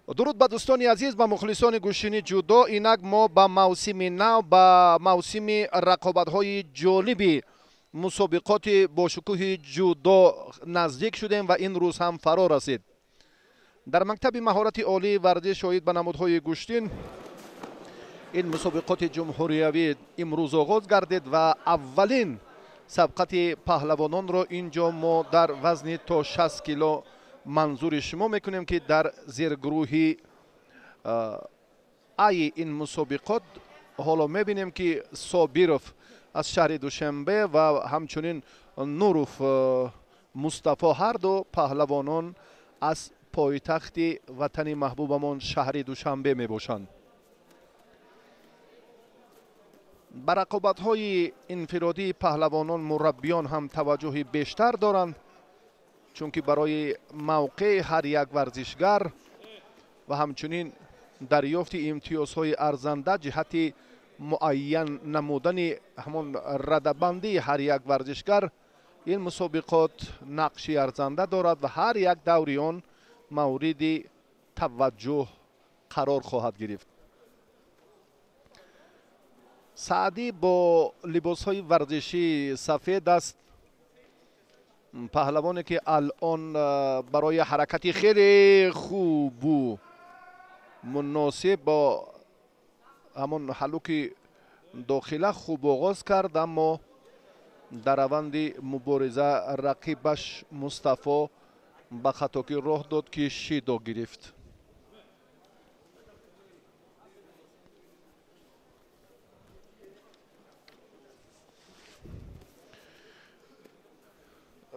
Дуруд ба дӯстони азиз, ба мухлисони гӯштини ҷудо. Инак мо ба мавсими нав, ба мавсими рақобатҳои ҷолиби мусобиқоти бошукӯҳи ҷудо наздик шудем ва ин рӯз ҳам фаро расид. Дар мактаби маҳорати олии варзиш оид ба намудҳои гӯштин ин мусобиқоти ҷумҳуриявӣ имрӯз оғоз гардид ва аввалин сабқати паҳлавононро ин ҷо мо дар вазни то 60 кило манзури шумо мекунем, ки дар зергурӯҳи аи ин мусобиқот ҳоло мебинем, ки Собиров аз шаҳри Душанбе ва ҳамчунин Нуров Мустафо, ҳарду паҳлавонон аз пойтахти ватани маҳбубамон шаҳри Душанбе мебошанд. Ба рақобатҳои инфиродии паҳлавонон мураббиён ҳам таваҷҷӯҳи бештар доранд, чунки барои мавқеи ҳар як варзишгар ва ҳамчунин дарёфти имтиёзҳои арзанда ҷиҳати муайян намудани ҳамон радабандии ҳар як варзишгар ин мусобиқот нақши арзанда дорад ва ҳар як даври он мавриди таваҷҷӯҳ қарор хоҳад гирифт. Саъдӣ бо либосҳои варзишии сафед аст, паҳлавоне ки алон барои ҳаракати хеле хубу муносиб бо ҳамон ҳалуки дохила хуб оғоз кард, аммо дар раванди мубориза рақибаш Мустафо ба хатокӣ роҳ дод, ки шидо гирифт.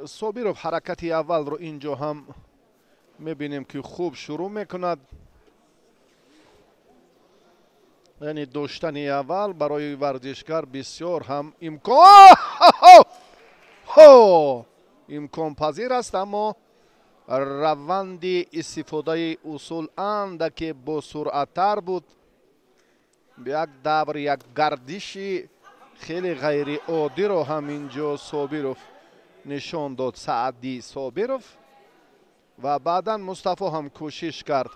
Собиров ҳаракати аввалро ин ҷо ҳам мебинем, ки хуб шурӯъ мекунад, яъне доштани аввал барои варзишгар бисёр ҳам имконпазир аст, аммо раванди истифодаи усул андаке босуръаттар буд. Як давр, як гардиши хеле ғайриоддиро ҳам ин ҷо Собиров нишон дод, Саъдӣ Собиров, ва баъдан Мустафо ҳам кӯшиш кард.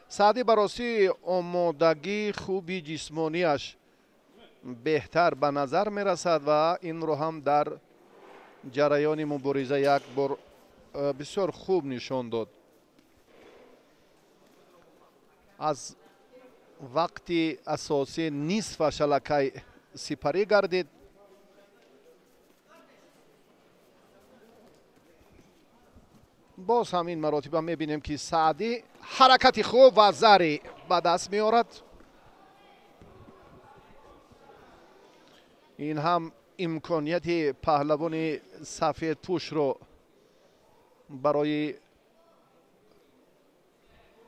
Саъдӣ ба ростӣ омодагии хуби ҷисмонияш беҳтар ба назар мерасад ва инро ҳам дар ҷараёни мубориза як бор бисёр хуб нишон дод. Аз вақти асосӣ нисфаш аллакай сипарӣ гардид. Боз ҳам ин маротиба мебинем, ки Саъдӣ ҳаракати хуб ва зари ба даст меорад. Ин ҳам имконияти паҳлавони сафедпӯшро барои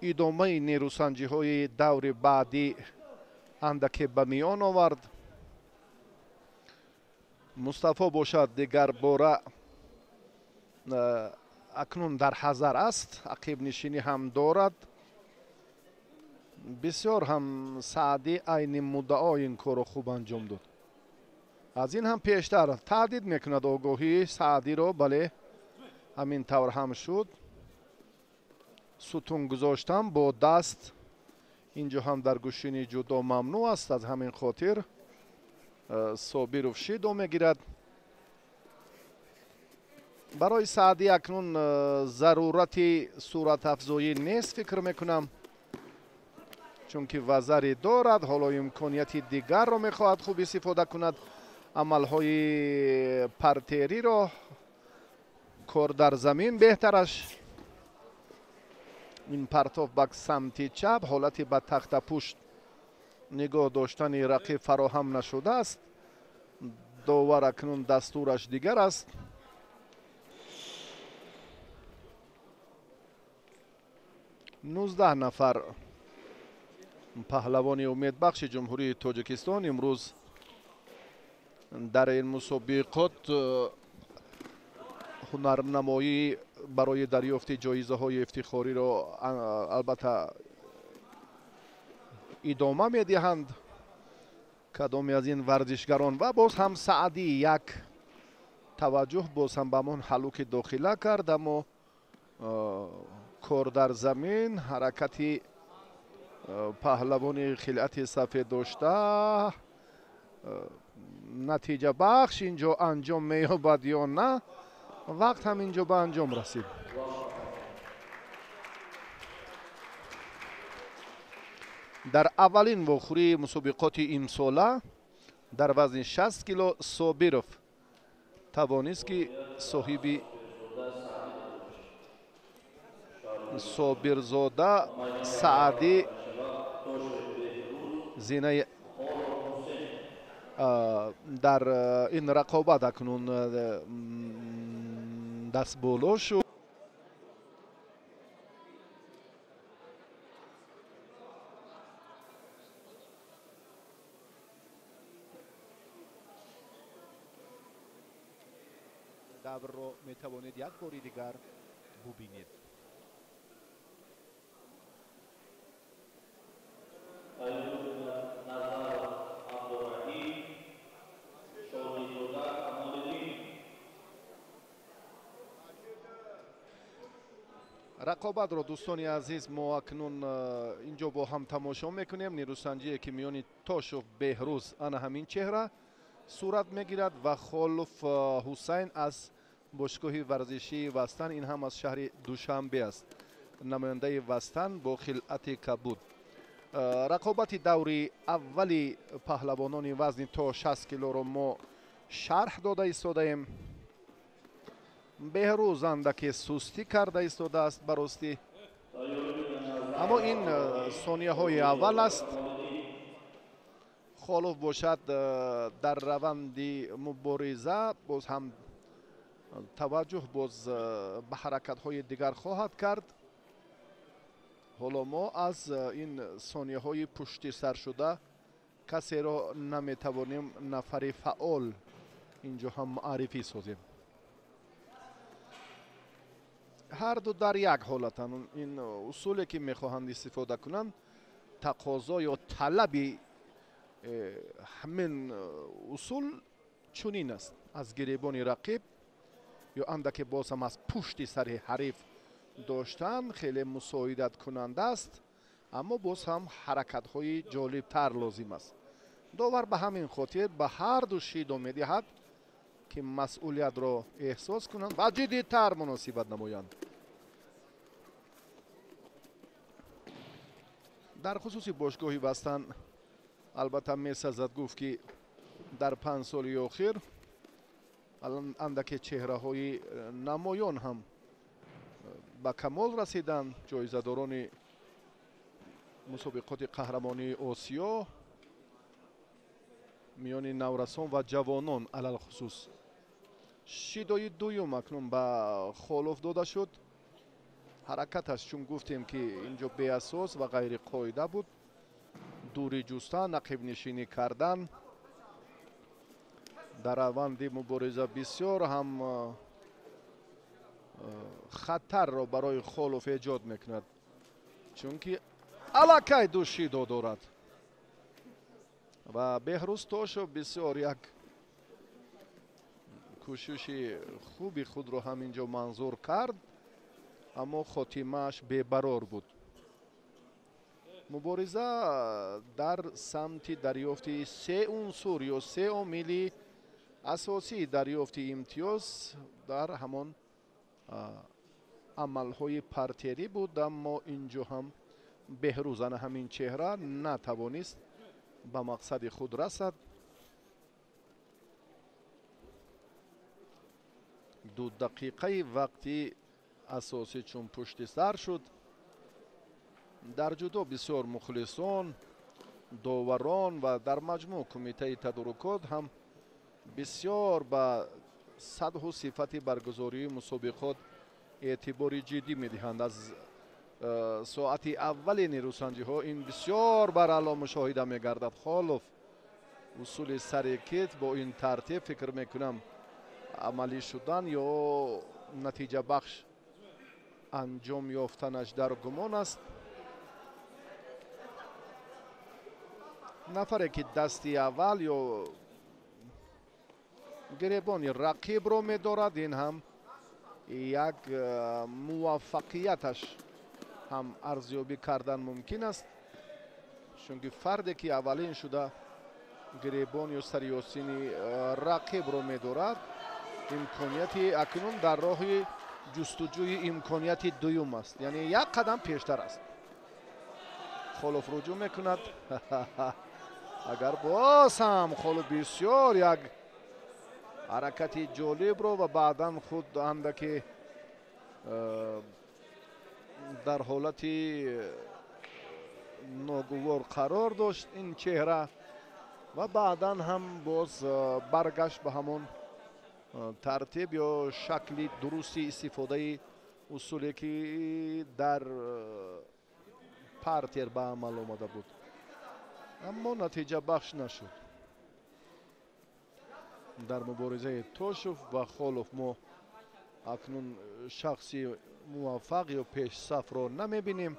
идомаи нерӯсанҷиҳои даври баъдӣ андаке ба миён овард. Мустафо бошад дигар бора акнун дар ҳазар аст, ақибнишинӣ ҳам дорад. Бисёр ҳам Саъдӣ айни муддао ин корро хуб анҷом дод. Аз ин ҳам пештар таҳдид мекунад огоҳии Саъдиро, бале, ҳамин тавр ҳам шуд. Сутун гузоштан бо даст ин ҷо ҳам дар гӯштини ҷудо мамнӯъ аст, аз ҳамин хотир Собиров шидо мегирад. Барои Саъдӣ акнун зарурати суратафзоӣ нест, фикр мекунам, чунки вазаре дорад, ҳоло имконияти дигарро мехоҳад хуб истифода кунад. Амалҳои партериро, кор дар замин беҳтараш. Ин партоф ба самти чап, ҳолати ба тахтапушт нигоҳ доштани рақиб фароҳам нашудааст. Довар акнун дастураш дигар аст. 19 нафар паҳлавони умедбахши Ҷумҳурии Тоҷикистон имрӯз дар ин мусобиқот ҳунарнамоӣ барои дарёфти ҷоизаҳои ифтихориро албатта идома медиҳанд. Кадоме аз ин варзишгарон ва боз ҳам Саъдӣ як таваҷҷӯҳ боз ҳам ба мон ҳалуки дохила кард, аммо кор дар замин, ҳаракати Паҳлавони хилъати сафед дошта натиҷабахш инҷо анҷом меёбад ё на, вақт ҳам инҷо ба анҷом расид. Дар аввалин вохӯрии мусобиқоти имсола дар вазни 60 кило Собиров тавонист, ки соҳиби Собирзода Саъдӣ зинаи дар ин рақобат акнун дастболо шуд. Даврро метавонед як бори дигар бубинед. Рақобатро, дӯстони азиз, мо акнун инҷо бо ҳам тамошо мекунем. Нерӯсанҷие, ки миёни Тошов Беҳрӯз, ана ҳамин чеҳра, сурат мегирад ва Холов Ҳусайн аз бошгоҳи варзишии Вастан, ин ҳам аз шаҳри Душанбе аст, намояндаи Вастан бо хилъати кабуд. Рақобати даври аввали паҳлавонони вазни то 60 килоро мо шарҳ дода истодаем. Беҳрӯз андаке сустӣ карда истодааст ба ростӣ, аммо ин сонияҳои аввал аст. Холов бошад дар раванди мубориза боз ҳам таваҷҷӯҳ боз ба ҳаракатҳои дигар хоҳад кард. Ҳоло мо аз ин сонияҳои пушти сар шуда касеро наметавонем нафари фаъол инҷо ҳам муаррифӣ созем. Ҳар ду дар як ҳолатанд. Ин усуле, ки мехоҳанд истифода кунанд, тақозо ё талаби ҳамин усул чунин аст: аз гиребони рақиб ё андаке боз ҳам аз пушти сари ҳариф доштан хеле мусоидаткунанда аст, аммо боз ҳам ҳаракатҳои ҷолибтар лозим аст. Довар ба ҳамин хотир ба ҳар ду шидо медиҳад, ки масъулиятро эҳсос кунанд ва ҷиддитар муносибат намоянд. Дар хусуси бошгоҳи Вастан албатта месазад гуфт, ки дар 5 соли охир андаке чеҳраҳои намоён ҳам ба камол расиданд. Ҷоизадорони мусобиқоти қаҳрамонии Осиё миёни наврасон ва ҷавонон алалхусус. Шидои дуюм акнун ба Холов дода шуд. Ҳаракаташ, чун гуфтем, ки инҷо беасос ва ғайриқоида буд, дурӣ ҷустан, ақибнишинӣ кардан дар раванди мубориза бисёр ҳам хатарро барои Холов эҷод мекунад, чунки аллакай ду шидо дорад ва Беҳрӯз Тошов бисёр як кӯшиши хуби худро ҳам инҷо манзур кард, аммо хотимааш бебарор буд. Мубориза дар самти дарёфти се унсур ё се омили асосии дарёфти имтиёз дар ҳамон амалҳои партерӣ буд, аммо инҷо ҳам Беҳрӯз, ана ҳамин чеҳра, натавонист ба мақсади худ расад. 2 дақиқаи вақти асосӣ чун пушти сар шуд. Дар ҷудо бисёр мухлисон, доварон ва дар маҷмӯъ кумитаи тадорукот ҳам бисёр ба сатҳу сифати баргузории мусобиқот эътибори ҷиддӣ медиҳанд. Аз соати аввали нерӯсанҷиҳо ин бисёр бараъло мушоҳида мегардад. Холов усули сари кит бо ин тартиб фикр мекунам амалӣ шудан ё натиҷабахш анҷом ёфтанаш дар гумон аст. Нафаре, ки дасти аввал ё гиребони рақибро медорад, ин ҳам як муваффақияташ ҳам арзёбӣ кардан мумкин аст. Чунки фарде ки аввалин шуда гиребон ё сари остини рақибро медорад, имконияти акнун дар роҳи ҷустуҷӯи имконияти дуюм аст, яъне як қадам пештар аст. Холов руҷӯъ мекунад. Агар боз ҳам Холов бисёр як ҳаракати ҷолибро ва баъдан худ андаке дар ҳолати ногувор қарор дошт ин чеҳра ва баъдан ҳам боз баргашт ба ҳамон тартиб ё шакли дурусти истифодаи усуле ки дар партер ба амал омада буд, аммо натиҷабахш нашуд. Дар муборизаи Тошев ва Холов мо акнун шахси муваффақ ё пешсафро намебинем.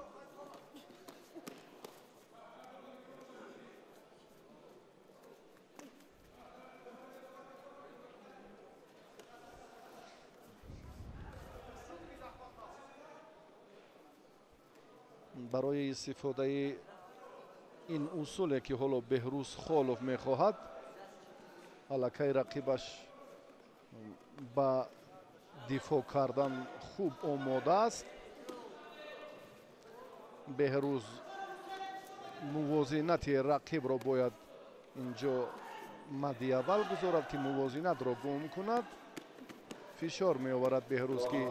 Барои истифодаи ин усуле ки ҳоло Беҳрӯз Холов мехоҳад, аллакай рақибаш ба дифоъ кардан хуб омода аст. Беҳрӯз мувозинати рақибро бояд инҷо мадди аввал гузорад, ки мувозинатро гум кунад. Фишор меоварад Беҳрӯз, ки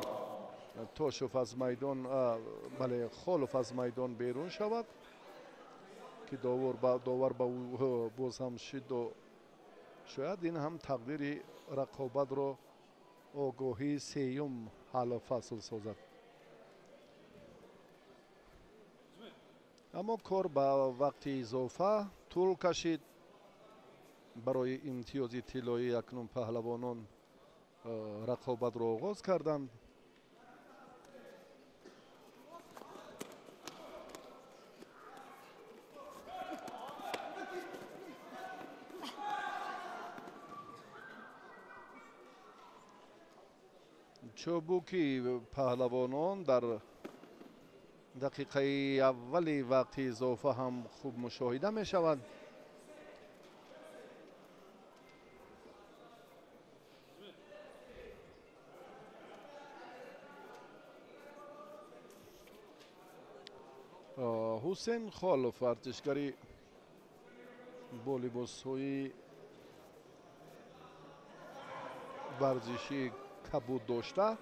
Тошев аз майдон, бале, Холов аз майдон берун шавад, ки довар ба ӯ боз ҳам шидо. Шояд ин ҳам тақдири рақобатро огоҳии сеюм ҳаллу фасл созад. Аммо кор ба вақти изофа тӯл кашид. Барои имтиёзи тиллоӣ акнун паҳлавонон рақобатро оғоз карданд. Чобуки паҳлавонон дар дақиқаи аввали вақти изофа ҳам хуб мушоҳида мешавад. Ҳусен Холов, варзишгари бо либосҳои варзишии кабуд дошта,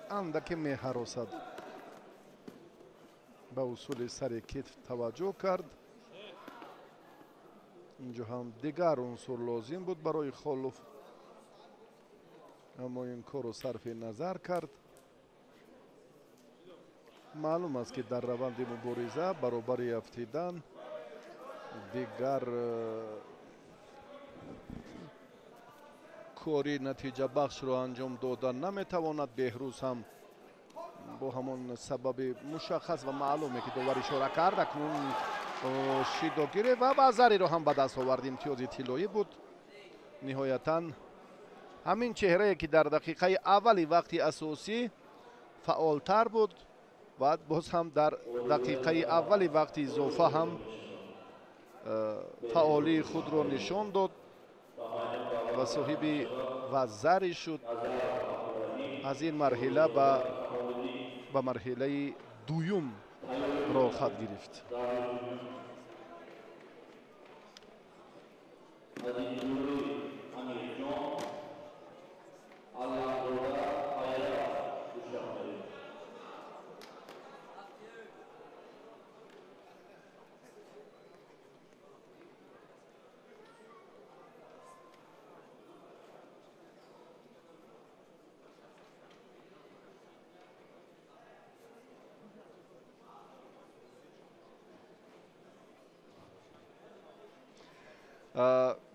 андаке меҳаросад. Ба усули сари китф таваҷҷӯҳ кард. Инҷо ҳам дигар унсур лозим буд барои Холов, аммо ин корро сарфи назар кард. Маълум аст, ки дар раванди мубориза баробари афтидан дигар кори натиҷабахшро анҷом дода наметавонад. Беҳрӯз ҳам бо ҳамон сабаби мушаххас ва маълуме, ки довар ишора кард, акнун шидо гирифт ва вазариро ҳам ба даст овард. Имтиёзи тиллоӣ буд. Ниҳоятан ҳамин чеҳрае, ки дар дақиқаи аввали вақти асосӣ фаъолтар буд ва боз ҳам дар дақиқаи аввали вақти изофа ҳам фаъолии худро нишон дод ва соҳиби вазаре шуд, аз ин марҳила ба марҳилаи дуюм роҳхат гирифт.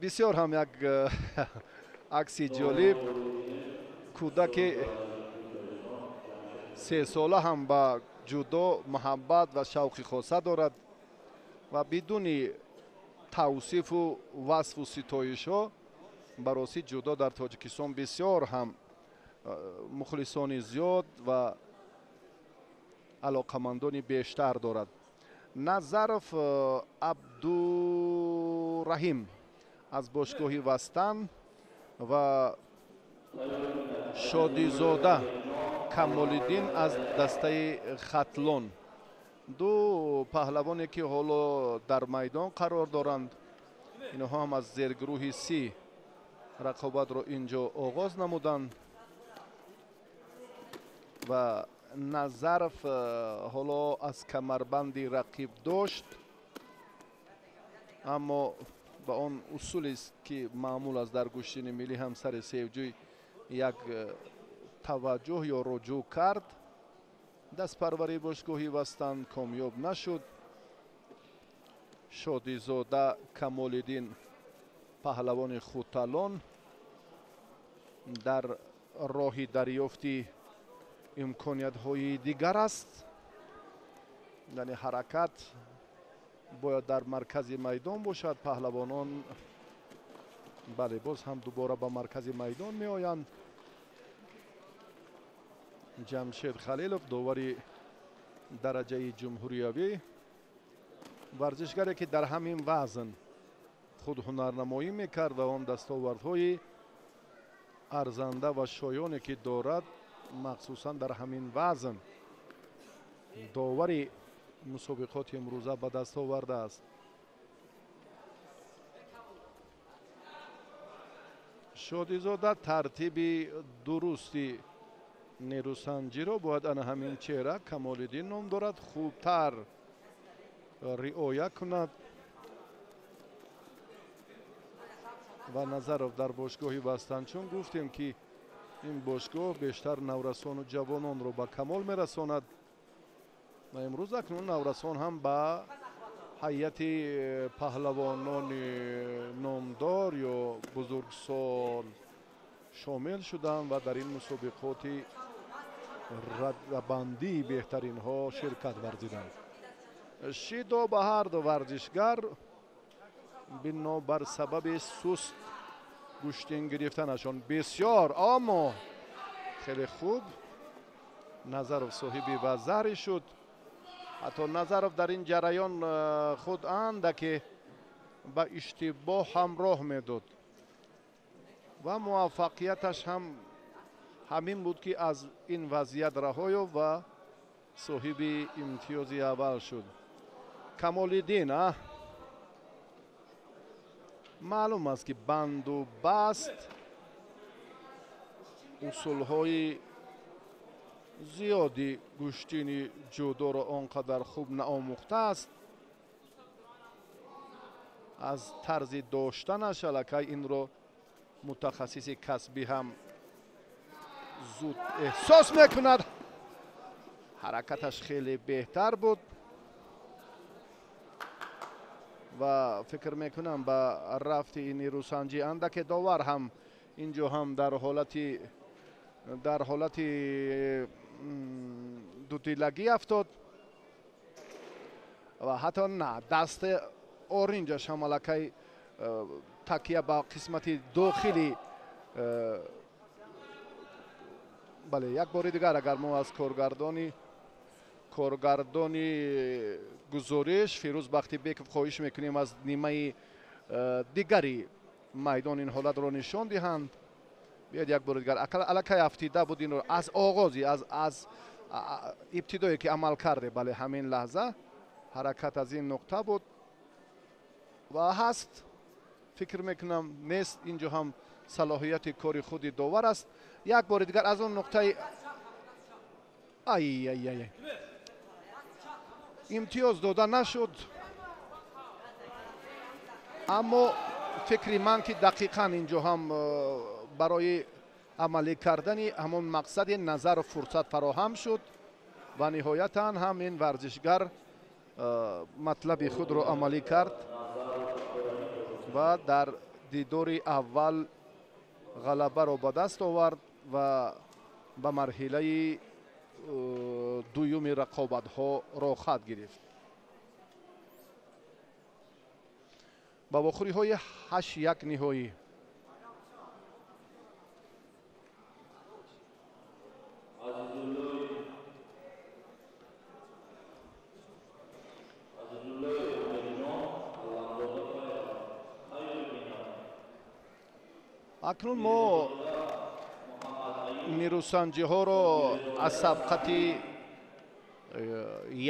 Бисёр ҳам як акси ҷолиб. Кӯдаки сесола ҳам ба ҷудо муҳаббат ва шавқи хоса дорад ва бидуни тавсифу васфу ситоишҳо баросӣ ҷудо дар Тоҷикистон бисёр ҳам мухлисони зиёд ва Алоқамандони бештар дорад. Назаров Абдураҳим аз бошгоҳи Вастан ва Шодизода Камолиддин аз дастаи Хатлон. Ду паҳлавоне ки ҳоло дар майдон қарор доранд, инҳо ҳам аз зергурӯҳи Си рақобатро инҷо оғоз намуданд ва Назаров ҳоло аз камарбанди рақиб дошт, аммо ба он усулест ки маъмул аст дар гӯштини миллӣ ҳам сари севҷӯй як таваҷҷӯҳ ё руҷӯъ кард. Дастпарварии бошгоҳи Вастан комёб нашуд. Шодизода Камолиддин паҳлавони Хуталон дар роҳи дарёфти имкониятҳои дигар аст, яъне ҳаракат бояд дар маркази майдон бошад. Паҳлавонон бале боз ҳам дубора ба маркази майдон меоянд. Ҷамшед Халилов, довари дараҷаи ҷумҳуриявӣ, варзишгаре ки дар ҳамин вазн худ ҳунарнамоӣ мекард ва он дастовардҳои арзанда ва шоёне ки дорад, махсусан дар ҳамин вазн довари мусобиқоти имрӯза ба даст овардааст. Шодизода тартиби дурусти нерӯсанҷиро бояд ана ҳамин чеҳра Камолиддин ном дорад хубтар риоя кунад ва Назаров дар бошгоҳи Вастан, чун гуфтем ки ин бошгоҳ бештар наврасону ҷавононро ба камол мерасонад ва имрӯз акнун наврасон ҳам ба ҳайати паҳлавонони номдор ё бузургсол шомил шуданд ва дар ин мусобиқоти радабандии беҳтаринҳо ширкат варзиданд. Шидо ба ҳар ду варзишгар бинобар сабаби суст гӯштин гирифтанашон бисёр, аммо хеле хуб Назаров соҳиби вазаре шуд. Ҳатто Назаров дар ин ҷараён худ андаке ба иштибоҳ ҳамроҳ медод ва муваффақияташ ҳам ҳамин буд ки аз ин вазъият раҳо ёфт ва соҳиби имтиёзи аввал шуд. Камолиддин маълум аст ки банду баст усулҳои зиёди гӯштини ҷудоро он қадар хуб наомӯхтааст. Аз тарзи доштанаш аллакай инро мутахассиси касбӣ ҳам зуд эҳсос мекунад. Ҳаракаташ хеле беҳтар буд ва фикр мекунам ба рафти ин нерӯсанҷӣ андаке довар ҳам инҷо ҳам дар ҳолати дудилагӣ афтод ва ҳатто на дасти оринҷаш ҳам аллакай такя ба қисмати дохили. Бале, як бори дигар агар мо аз коргардони гузориш Фирӯз Бахтибеков хоҳиш мекунем аз нимаи дигари майдон ин ҳолатро нишон диҳанд. Биёед як бори дигар. Аллакай афтида буд инро аз оғози аз ибтидое ки амал карде. Бале, ҳамин лаҳза ҳаракат аз ин нуқта буд ва ҳаст, фикр мекунам нест. Инҷо ҳам салоҳияти кори худи довар аст. Як бори дигар аз он нуқтаи ай ай ай имтиёз дода нашуд, аммо фикри ман ки дақиқан инҷо ҳам барои амалӣ кардани ҳамон мақсади Назаров фурсат фароҳам шуд ва ниҳоятан ҳам ин варзишгар матлаби худро амалӣ кард ва дар дидори аввал ғалабаро ба даст овард ва ба марҳилаи дуюми рақобатҳо роҳхат гирифт. Ба вохӯриҳои 8-1 ниҳоӣ. Акнун мо нерӯсанҷиҳоро аз сабқати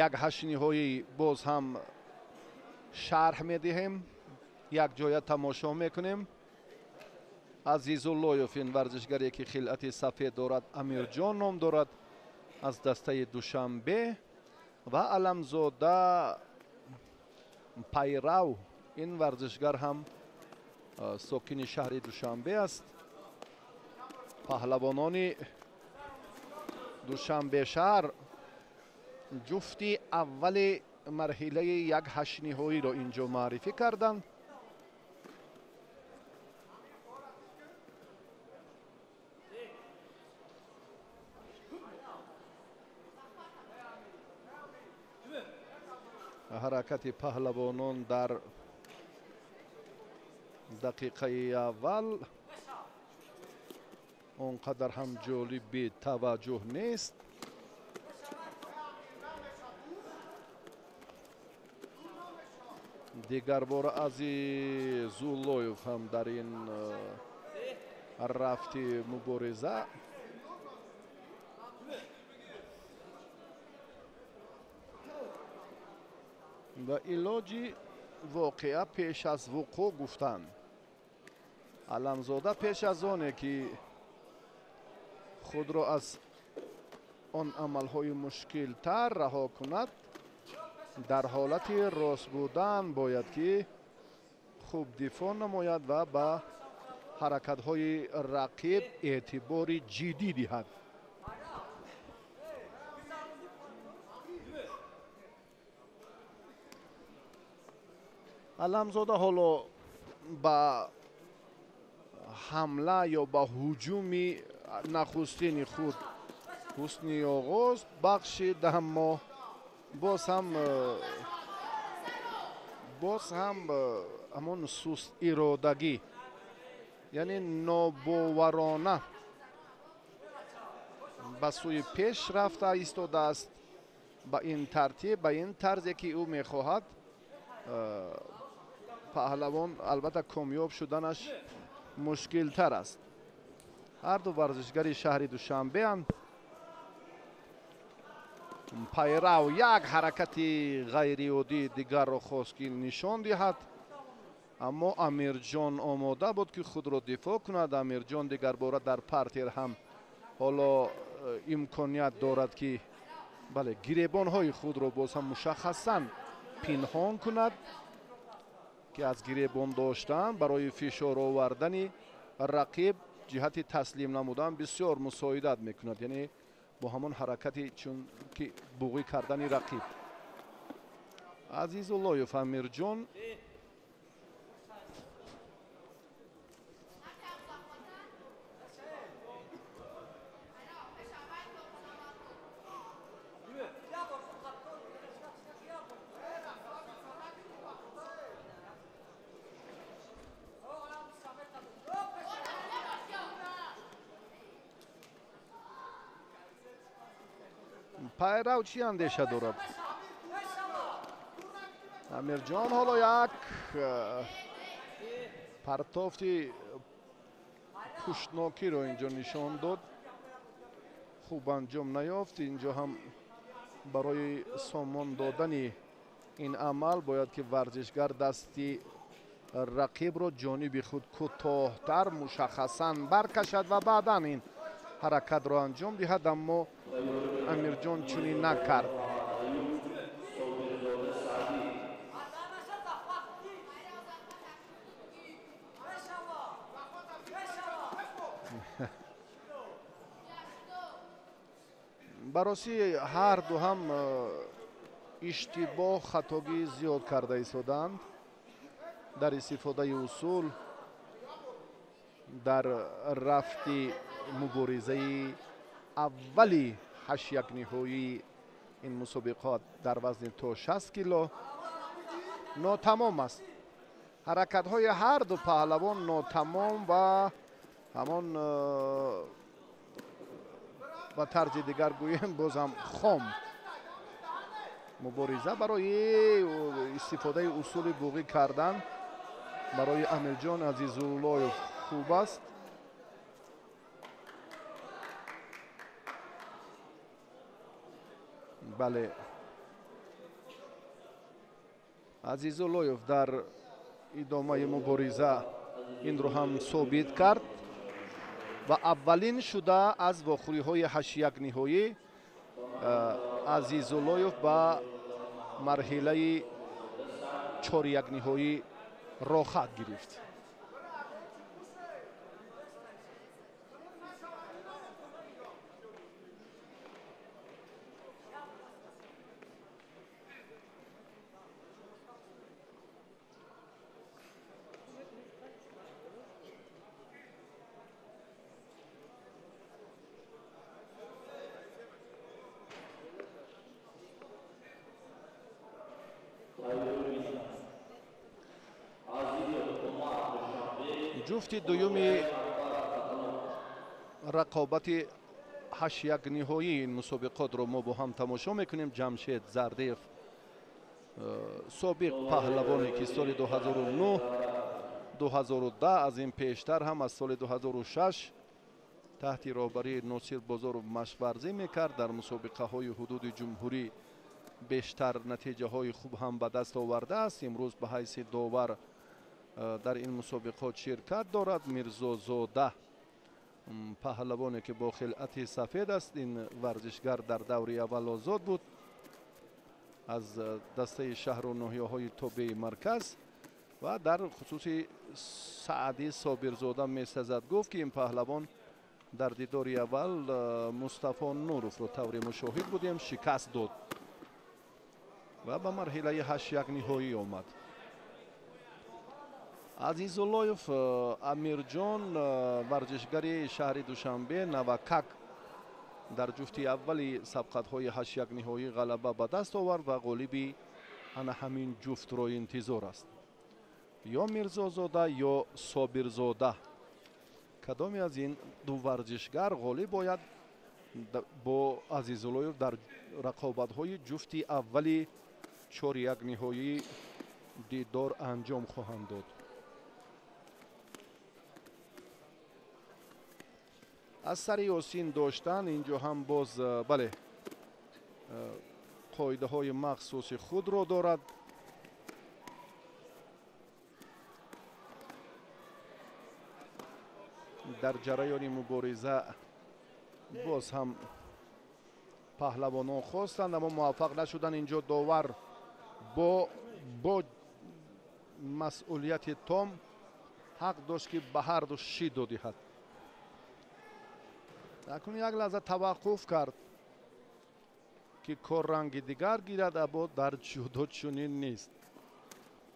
як ҳаштниҳоӣ боз ҳам шарҳ медиҳем, якҷоя тамошо мекунем. Азизуллоев ин варзишгаре ки хилъати сафед дорад, Амирҷон ном дорад, аз дастаи Душанбе, ва Аламзода Пайрав, ин варзишгар ҳам сокини шаҳри Душанбе аст. Паҳлавонони Душанбе шаҳр ҷуфти аввали марҳилаи як ҳаштниҳоиро инҷо маърифӣ карданд. Ҳаракати паҳлавонон дар дақиқаи аввал он қадар ҳам ҷолиби таваҷҷӯҳ нест. Дигарбора Азизуллоев ҳам дар ин рафти мубориза ва илоҷи воқеа пеш аз вуқӯъ гуфтанд. Аламзода пеш аз оне ки худро аз он амалҳои мушкилтар раҳо кунад, дар ҳолати рост будан бояд ки хуб дифоъ намояд ва ба ҳаракатҳои рақиб эътибори ҷиддӣ диҳад. Аламзода ҳоло ба ҳамла ё ба ҳуҷуми нахустини худ ҳусни оғоз бахшид, аммо боз ҳам ҳамон сустиродагӣ, яъне нобоварона ба сӯи пеш рафта истодааст. Ба ин тартиб, ба ин тарзе ки ӯ мехоҳад, паҳлавон албатта комёб шуданаш мушкилтар аст. Ҳарду варзишгари шаҳри Душанбеанд. Пайрав як ҳаракати ғайриоддии дигарро хост ки нишон диҳад, аммо Амирҷон омода буд ки худро дифоъ кунад. Амирҷон дигарбора дар партер ҳам ҳоло имконият дорад ки бале гиребонҳои худро боз ҳам мушаххасан пинҳон кунад, ки аз гиребон доштан барои фишор овардани рақиб ҷиҳати таслим намудан бисёр мусоидат мекунад, яъне бо ҳамон ҳаракати чунки буғӣ кардани рақиб. Азизуллоев Амирҷон Пайрав чӣ андеша дорад? Амирҷон ҳоло як партофти пуштнокиро инҷо нишон дод, хуб анҷом наёфт. Инҷо ҳам барои сомон додани ин амал бояд ки варзишгар дасти рақибро ҷониби худ кӯтоҳтар мушаххасан баркашад ва баъдан ин ҳаракатро анҷом диҳад, аммо Амирҷон чунин накард. Баросӣ ҳарду ҳам иштибоҳ, хатогӣ зиёд карда истоданд дар истифодаи усул, дар рафти муборизаи аввали ҳаштякниҳоии ин мусобиқот дар вазни то 60 кило нотамом аст. Ҳаракатҳои ҳарду паҳлавон нотамом ва ҳамон ба тарзи дигар гӯем боз ҳам хом. Мубориза барои истифодаи усули буғӣ кардан барои Амирҷон Азизуллоев хуб аст. Бале, Азизуллоев дар идомаи мубориза инро ҳам собит кард ва аввалин шуда аз вохӯриҳои ҳаштяк ниҳоӣ Азизуллоев ба марҳилаи чоряк ниҳоӣ роҳат гирифт. Ҷуфти дуюми рақобати ҳаштяк ниҳоии ин мусобиқотро мо бо ҳам тамошо мекунем. Ҷамшед Зардиев, собиқ паҳлавоне ки соли 2009, 2010, аз ин пештар ҳам аз соли 2006 таҳти роҳбарии Носир Бозоров машварзӣ мекард, дар мусобиқаҳои ҳудуди ҷумҳурӣ бештар натиҷаҳои хуб ҳам ба даст овардааст. Имрӯз ба ҳайси довар дар ин мусобиқот ширкат дорад. Мирзозода, паҳлавоне ки бо хилъати сафед аст, ин варзишгар дар даври аввал озод буд аз дастаи шаҳру ноҳияҳои тобеи марказ ва дар хусуси Саъдӣ Собирзода месазад гуфт, ки ин паҳлавон дар дидори аввал Мустафо Нуровро таври мушоҳид будем шикаст дод ва ба марҳилаи ҳаштяк ниҳоӣ омад. Азизуллоев Амирҷон, варзишгари шаҳри Душанбе, навакак дар ҷуфти аввали сабқатҳои ҳаштяк ниҳоӣ ғалаба ба даст овард ва ғолиби ана ҳамин ҷуфтро интизор аст. Ё Мирзозода ё Собирзода, кадоме аз ин ду варзишгар ғолиб бояд бо Азизуллоев дар рақобатҳои ҷуфти аввали чоряк ниҳоӣ дидор анҷом хоҳанд дод. Аз сари осин доштан инҷо ҳам боз бале қоидаҳои махсуси худро дорад. Дар ҷараёни мубориза боз ҳам паҳлавонон хостанд, аммо муваффақ нашуданд. Инҷо довар бо масъулияти том ҳақ дошт, ки ба ҳар ду шидо диҳад. Акнун як лаҳза таваққуф кард, ки кор ранги дигар гирад, аммо дар ҷудо чунин нест.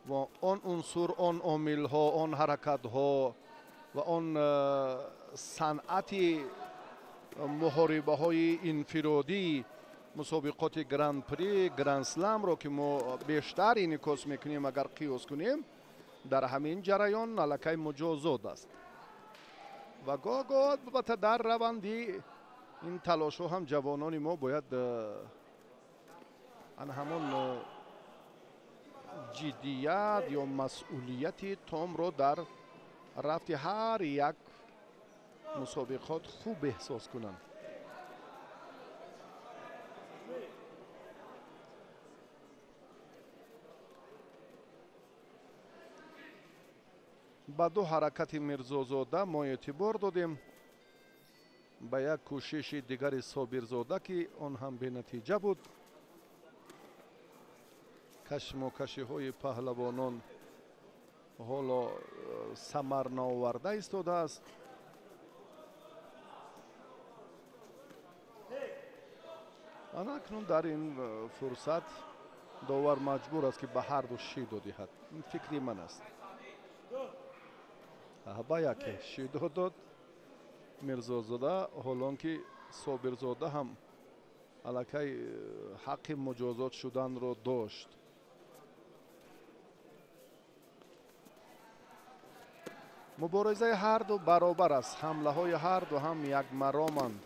Ва он унсур, он омилҳо, он ҳаракатҳо ва он санъати муҳорибаҳои инфиродии мусобиқоти гран-при, гран-сламро ки мо бештар инъикос мекунем, агар қиёс кунем, дар ҳамин ҷараён аллакай муҷозот аст. Ва гоҳ-гоҳ албатта дар раванди ин талошҳо ҳам ҷавонони мо бояд ан ҳамон ҷиддият ё масъулияти томро дар рафти ҳар як мусобиқот хуб эҳсос кунанд. Ба ду ҳаракати Мирзозода мо эътибор додем, ба як кӯшиши дигари Собирзода, ки он ҳам бенатиҷа буд. Кашмокашиҳои паҳлавонон ҳоло самар наоварда истодааст. Ана акнун дар ин фурсат довар маҷбур аст, ки ба ҳар ду шидо диҳад. Ин фикри ман аст. Ба яке шидо дод Мирзозода, ҳолон ки Собирзода ҳам аллакай ҳаққи муҷозот шуданро дошт. Муборизаи ҳарду баробар аст, ҳамлаҳои ҳарду ҳам якмароманд,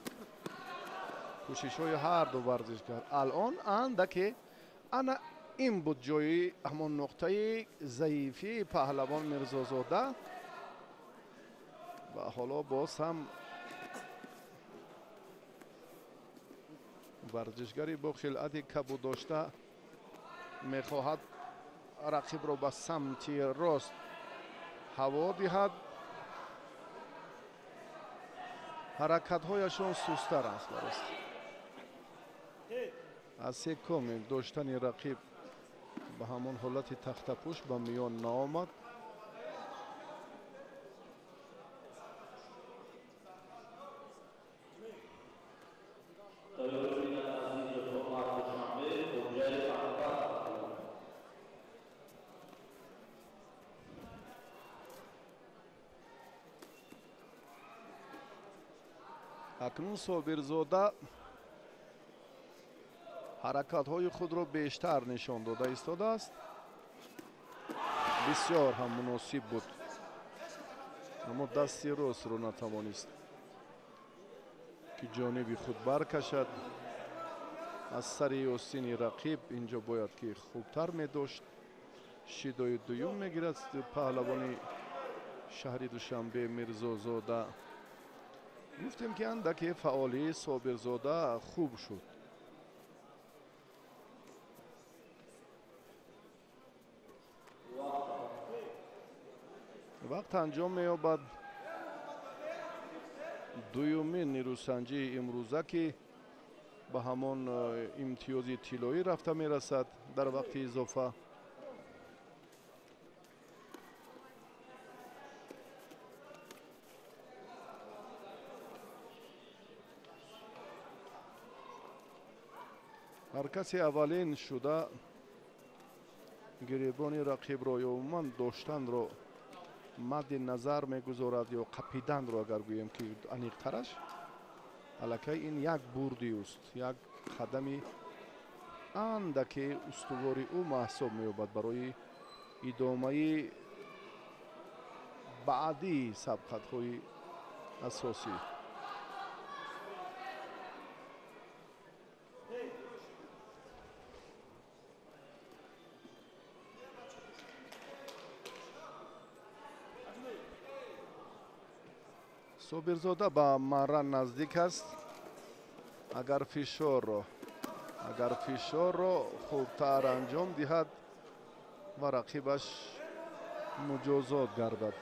кӯшишҳои ҳарду варзишгар. Алон андаке ана ин буд ҷои ҳамон нуқтаи заифии паҳлавон Мирзозода ва ҳоло боз ҳам Варзишгари бо хилъати кабуд дошта мехоҳад рақибро ба самти рост ҳаво диҳад. Ҳаракатҳояшон сустар аст барост. Аз секоми доштани рақиб ба ҳамон ҳолати тахтапӯш ба миён наомад. Акнун Собирзода ҳаракатҳои худро бештар нишон дода истодааст. Бисёр ҳам муносиб буд, аммо дасти ростро натавонист ки ҷониби худ баркашад. Аз сари остини рақиб инҷо бояд ки хубтар медошт. Шидои дуюм мегирад паҳлавони шаҳри Душанбе Мирзозода. Гуфтем ки андаке фаъолии Собирзода хуб шуд. Вақт анҷом меёбад. Дуюмин нерӯсанҷии имрӯза ки ба ҳамон имтиёзи тиллоӣ рафта мерасад дар вақти изофа. Ҳар касе аввалин шуда гиребони рақибро ё умуман доштанро мадди назар мегузорад ё қапиданро агар гӯем ки аниқтараш, аллакай ин як бурди ӯст, як қадами андаке устувори ӯ маҳсуб меёбад барои идомаи баъдии сабқатҳои асосӣ. Собирзода ба марра наздик аст. Агар фишорро хубтар анҷом диҳад ва рақибаш муҷозот гардад.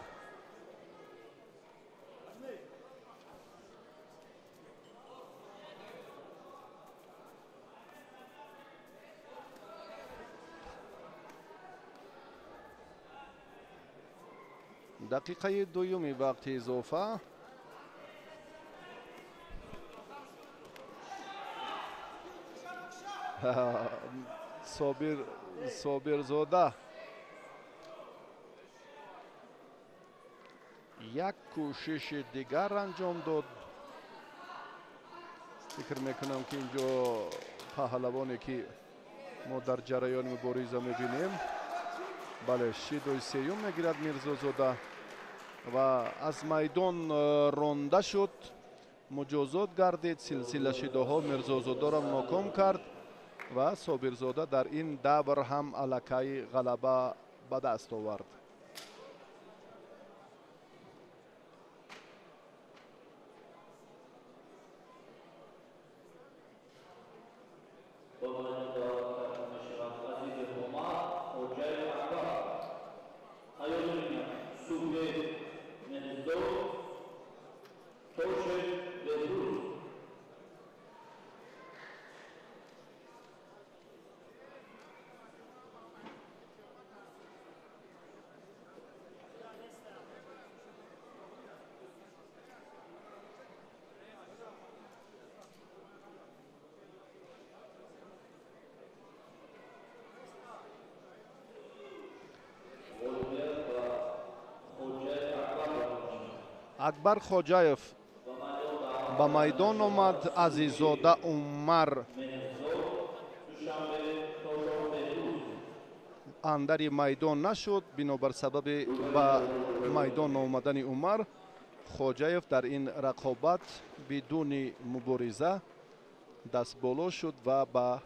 Дақиқаи дуюми вақти изофа. Собирзода як кӯшиши дигар анҷом дод. Фикр мекунам ки инҷо паҳлавоне ки мо дар ҷараёни мубориза мебинем, бале, шидои сеюм мегирад Мирзозода ва аз майдон ронда шуд, муҷозот гардид. Силсила шидоҳо Мирзозодаро ноком кард ва Собирзода дар ин давр ҳам аллакай ғалаба ба даст овард. Акбар Хоҷаев ба майдон омад. Азиззода Умар андари майдон нашуд. Бинобар сабаби ба майдон омадани Умар, Хоҷаев дар ин рақобат бидуни мубориза дастболо шуд ва ба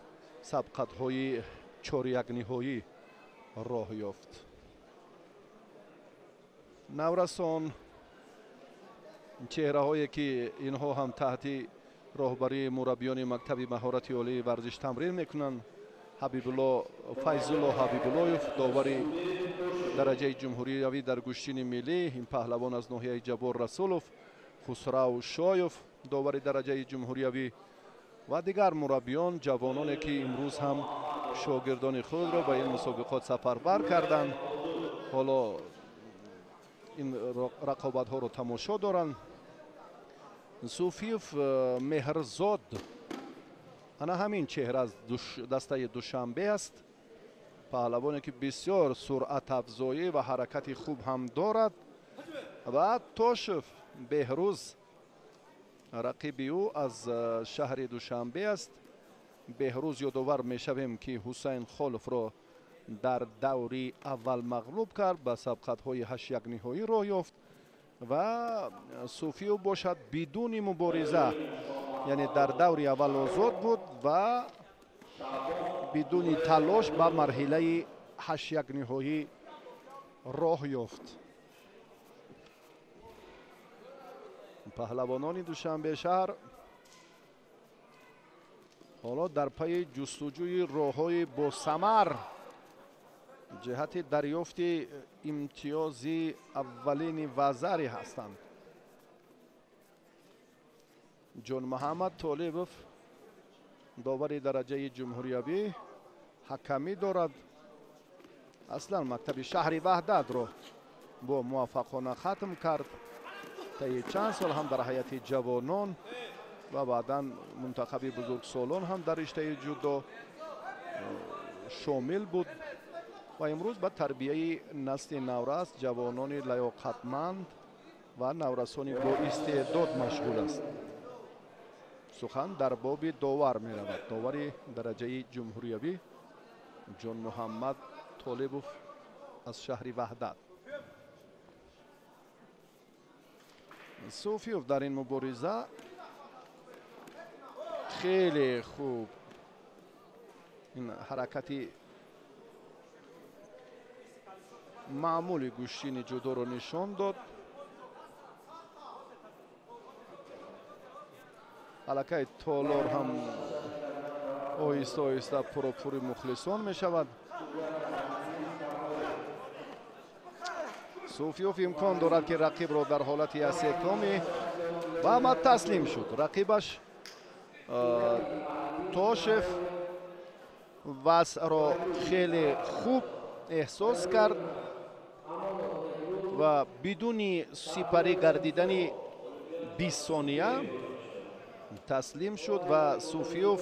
сабқатҳои чорякниҳоӣ роҳ ёфт. Наврасон чеҳраҳое ки инҳо ҳам таҳти роҳбарии мураббиёни мактаби маҳорати олии варзиш тамрин мекунанд. Ҳабибулло Файзулло Ҳабибуллоев, довари дараҷаи ҷумҳуриявӣ дар гӯштини миллӣ, ин паҳлавон аз ноҳияи Ҷаббор Расулов, Хусрав Шоев, довари дараҷаи ҷумҳуриявӣ ва дигар мураббиён, ҷавононе ки имрӯз ҳам шогирдони худро ба ин мусобиқот сафарбар карданд, ҳоло ин рақобатҳоро тамошо доранд. Суфиев Меҳрзод, ана ҳамин чеҳра аз дастаи Душанбе аст, паҳлавоне ки бисёр суръатафзоӣ ва ҳаракати хуб ҳам дорад. Ва Тошев Беҳрӯз, рақиби ӯ аз шаҳри Душанбе аст. Беҳрӯз, ёдовар мешавем ки Ҳусайн Холовро дар даври аввал мағлуб кард, ба сабқатҳои 8-1 ниҳоӣ роҳ ёфт ва Суфиев бошад бидуни мубориза, яъне дар даври аввал озод буд ва бидуни талош ба марҳилаи 8-1 ниҳоӣ роҳ ёфт. Паҳлавонони Душанбе шаҳр ҳоло дар пайи ҷустуҷӯи роҳҳои босамар ҷиҳати дарёфти имтиёзи аввалини вазаре ҳастанд. Ҷонмуҳаммад Толибов, довари дараҷаи ҷумҳуриявӣ, ҳакамӣ дорад. Аслан мактаби шаҳри Ваҳдатро бо муваффақона хатм кард. Таи чанд сол ҳам дар ҳайати ҷавонон ва баъдан мунтахаби бузургсолон ҳам дар риштаи ҷудо шомил буд ва имрӯз ба тарбияи насли наврас, ҷавонони лаёқатманд ва наврасони боистеъдод машғул аст. Сухан дар боби довар меравад. Довари дараҷаи ҷумҳуриявӣ Ҷонмуҳаммад Толибов аз шаҳри Ваҳдат. Суфиев дар ин мубориза хеле хуб ин ҳаракати маъмули гӯштини ҷудоро нишон дод. Аллакай толор ҳам оҳиста оҳиста пуропури мухлисон мешавад. Суфиёв имкон дорад ки рақибро дар ҳолати асекомӣ ва ама таслим шуд. Рақибаш Тошев вазъро хеле хуб эҳсос кард ва бидуни сипарӣ гардидани 20 сония таслим шуд ва Суфиёв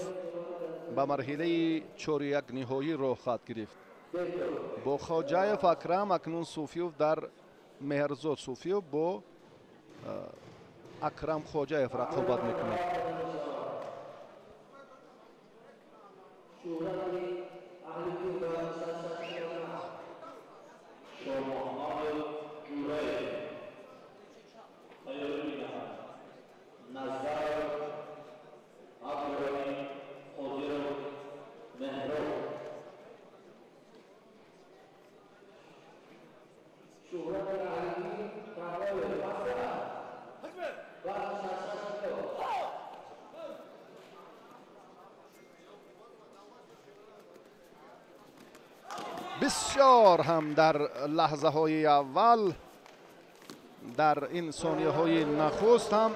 ба марҳилаи 4-1 ниҳоӣ роҳ хоҳад гирифт. Бо Хоҷаев Акрам акнун Суфиёв дар Меҳрзод Суфиёв бо Акрам Хоҷаев рақобат мекунад. Бисёр ҳам дар лаҳзаҳои аввал, дар ин сонияҳои нахуст ҳам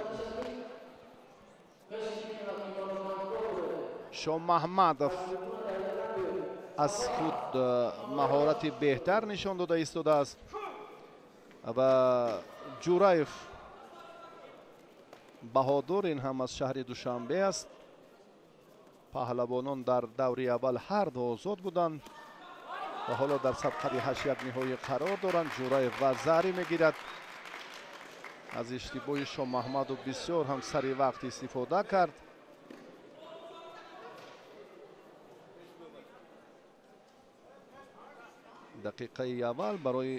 Шомаҳмадов аз худ маҳорати беҳтар нишон дода истодааст ва Ҷураев Баҳодур, ин ҳам аз шаҳри Душанбе аст. Паҳлавонон дар даври аввал ҳар ду озод буданд ва ҳоло дар сабқади 8-1 ниҳоӣ қарор доранд. Ҷураев вазаре мегирад. Аз иштибоҳи Шомаҳмадов бисёр ҳам сари вақт истифода кард. Дақиқаи аввал барои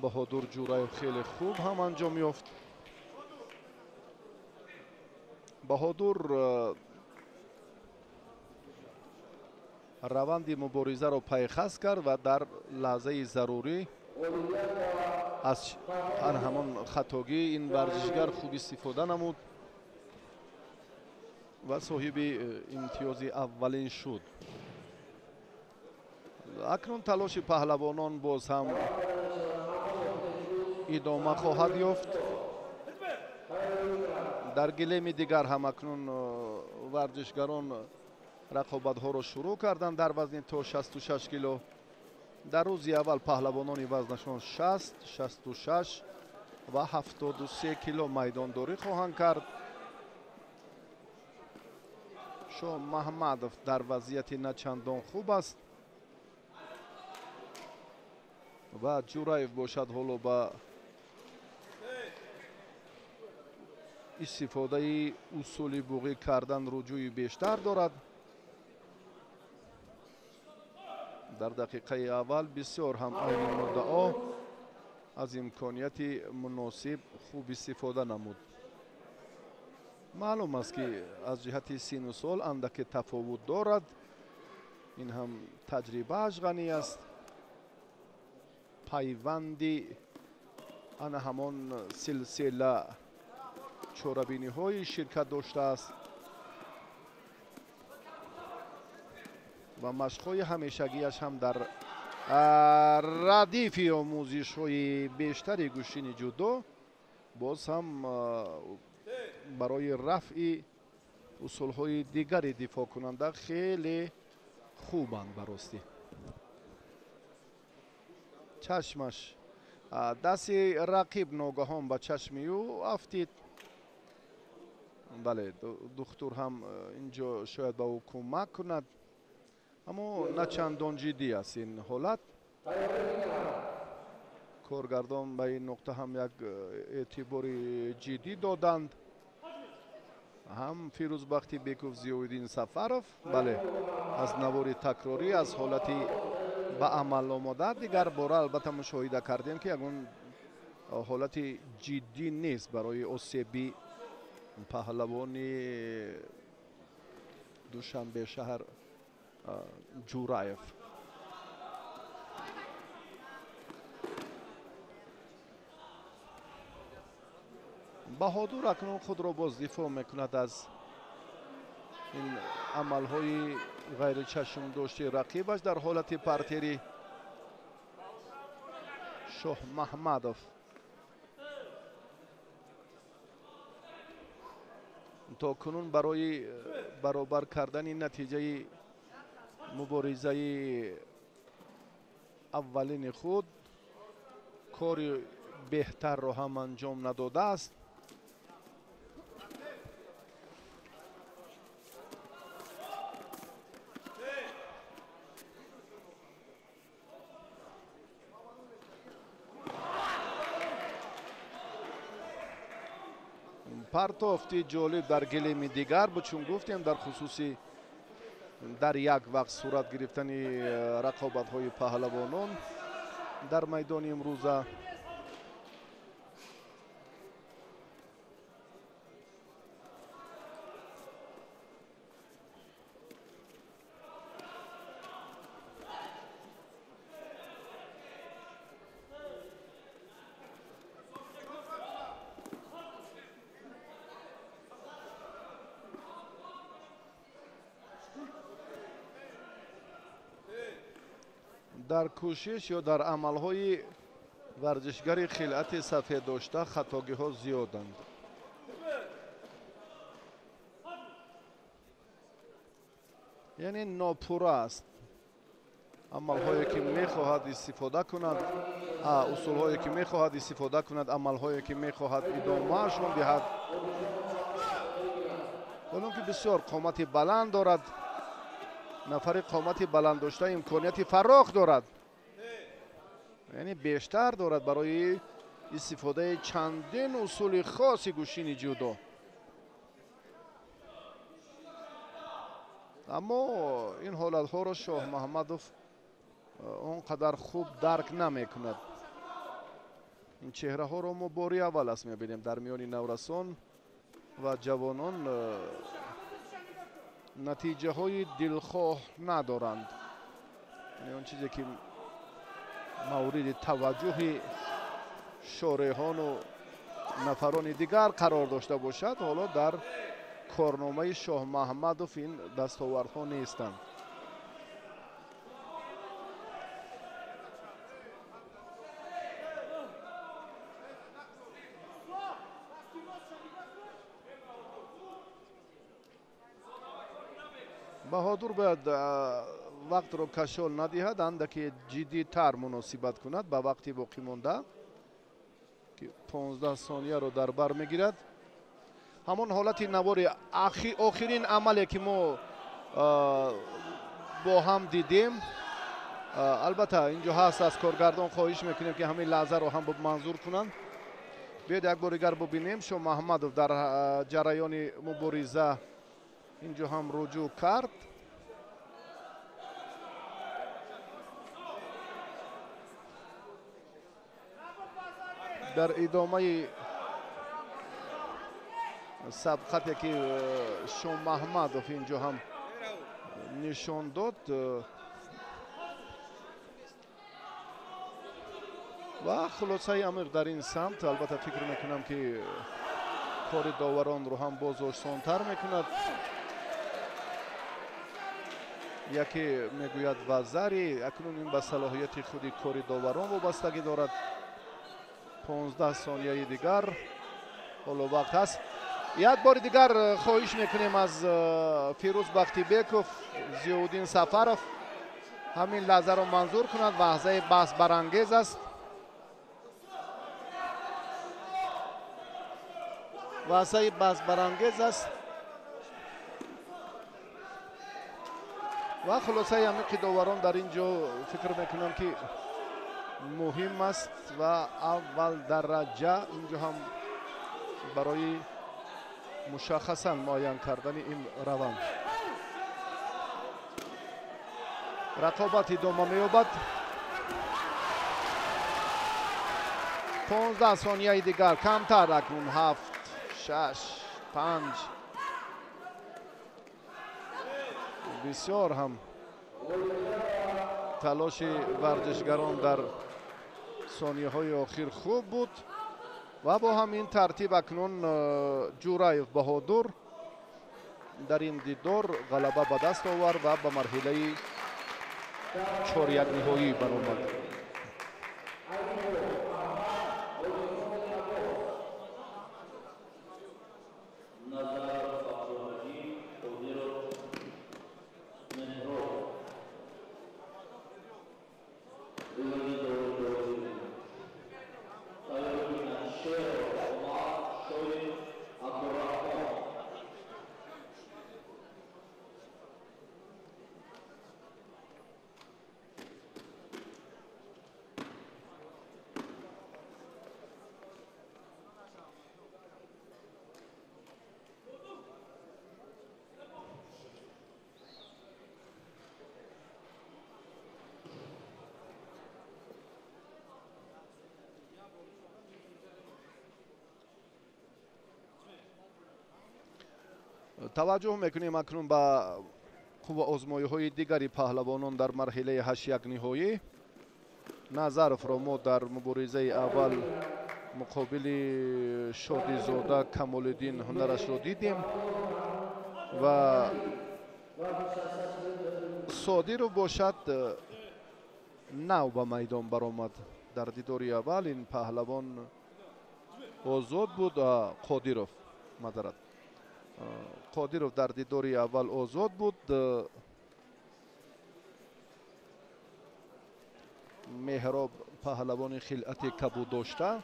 Баҳодур Ҷураев хеле хуб ҳам анҷом ёфт. Баҳодур раванди муборизаро пайхаст кард ва дар лаҳзаи зарурӣ аз ҳамон хатогӣ ин варзишгар хуб истифода намуд. Ва соҳиби имтиёзи аввалин шуд. Акнун талоши паҳлавонон боз ҳам идома хоҳад ёфт. Дар гилеми дигар ҳам акнун варзишгарон рақобатҳоро шурӯъ карданд дар вазни то 66 кило. Дар рӯзи аввал паҳлавонони вазнашон 60, 66 ва 73 кило майдондорӣ хоҳанд кард. Шоҳ Маҳмадов дар вазъияти начандон хуб аст ва Ҷураев бошад ҳоло ба истифодаи усули буғӣ кардан руҷӯи бештар дорад. Дар дақиқаи аввал бисёр ҳам айни муддао аз имконияти муносиб хуб истифода намуд. Маълум аст, ки аз ҷиҳати сину сол андаке тафовут дорад. Ин ҳам таҷрибааш ғанӣ аст. Пайванди ана ҳамон силсила чорабиниҳои ширкат доштааст ва машқҳои ҳамешагиаш ҳам дар радифи омӯзишҳои бештари гӯштини ҷудо боз ҳам барои рафъи усулҳои дигари дифоъкунанда хеле хубанд. Баростӣ чашмаш дасти рақиб ногаҳон ба чашми ӯ афтид. Бале, духтур ҳам инҷо шояд ба ӯ кӯмак кунад, аммо на чандон ҷиддӣ аст ин ҳолат. Коргардон ба ин нуқта ҳам як эътибори ҷиддӣ доданд. Ҳам Фирӯзбахти Беков, Зиёиддин Сафаров, бале, аз навори такрорӣ, аз ҳолати ба амал омода дигар бора албатта мушоҳида кардем, ки ягон ҳолати ҷиддӣ нест барои осеби паҳлавони Душанбе шаҳр Ҷураев. Баҳодур акнун худро боз дифоъ мекунад аз ин амалҳои ғайричашмдошти рақибаш дар ҳолати партери Шоҳ Маҳмадов. То кунун барои баробар кардани натиҷаи муборизаи аввалини худ кори беҳтарро ҳам анҷом надодааст. Партофти ҷолиб дар гилеми дигар буд, чун гуфтем дар хусуси дар як вақт сурат гирифтани рақобатҳои паҳлавонон дар майдони имрӯза. Дар кӯшиш ё дар амалҳои варзишгари хилъати сафед дошта хатогиҳо зиёданд. Яъне нопурра аст амалҳое ки мехоҳад истифода кунад, усулҳое ки мехоҳад истифода кунад, амалҳое ки мехоҳад идомаашон диҳад. Ҳолон ки бисёр қомати баланд дорад, нафари қомати баланд дошта имконияти фарох дорад, яъне бештар дорад барои истифодаи чандин усули хоси гӯштини ҷудо. Аммо ин ҳолатҳоро Шоҳ Маҳмадов он қадар хуб дарк намекунад. Ин чеҳраҳоро мо бори аввал аст мебинем дар миёни наврасон ва ҷавонон натиҷаҳои дилхоҳ надоранд. Яъне он чизе ки мавриди таваҷҷӯҳи шореҳону нафарони дигар қарор дошта бошад, ҳоло дар Корномаи Шоҳмаҳмадов ин дастовардҳо нестанд. Баҳодур бояд вақтро кашол надиҳад, андаке ҷиддитар муносибат кунад ба вақти боқӣ монда, ки 15 сонияро дар бар мегирад. Ҳамон ҳолати навори охирин амале ки мо бо ҳам дидем, албатта инҷо ҳаст, аз коргардон хоҳиш мекунем, ки ҳамин лаҳзаро ҳам манзур кунанд. Биёед як бори дигар бубинем. Шоҳмаҳмадов дар ҷараёни мубориза инҷо ҳам руҷӯъ кард. Дар идомаи сабқате ки Шоҳмаҳмадов инҷо ҳам нишон дод ва хулосаи амир дар ин самт, албатта фикр мекунам, ки кори доваронро ҳам боз осонтар мекунад. Яке мегӯяд вазари, акнун ин ба салоҳияти худи кори доварон вобастагӣ дорад. 15 сонияи дигар ҳоло вақт ҳаст. Як бори дигар хоҳиш мекунем аз Фирӯз Бахтибеков, Зиёуддин Сафаров ҳамин лаҳзаро манзур кунад. Лаҳзаи баҳсбарангез аст. Лаҳзаи баҳсбарангез аст ва хулосаи амиқи доварон дар ин ҷо фикр мекунам, ки муҳим аст ва аввал дараҷа инҷо ҳам барои мушаххасан муайян кардани ин раванд. Рақобат идома меёбад. 15 сонияи дигар, камтар акнун 7, 6, 5. Бисёр ҳам талоши варзишгарон дар сонияҳои охир хуб буд ва бо ҳамин тартиб акнун Ҷураев Баҳодур дар ин дидор ғалаба ба даст овард ва ба марҳилаи чорякниҳоӣ баромад. Таваҷҷӯҳ мекунем акнун ба қувваозмоиҳои дигари паҳлавонон дар марҳилаи ҳаштякниҳоӣ. Назаровро мо дар муборизаи аввал муқобили Шодизода Камолиддин ҳунарашро дидем ва Содиров бошад нав ба майдон баромад. Дар дидори аввал ин паҳлавон озод буд, Қодиров мадарат. Қодиров дар дидори аввал озод буд. Меҳроб паҳлавони хилъати кабуд дошта.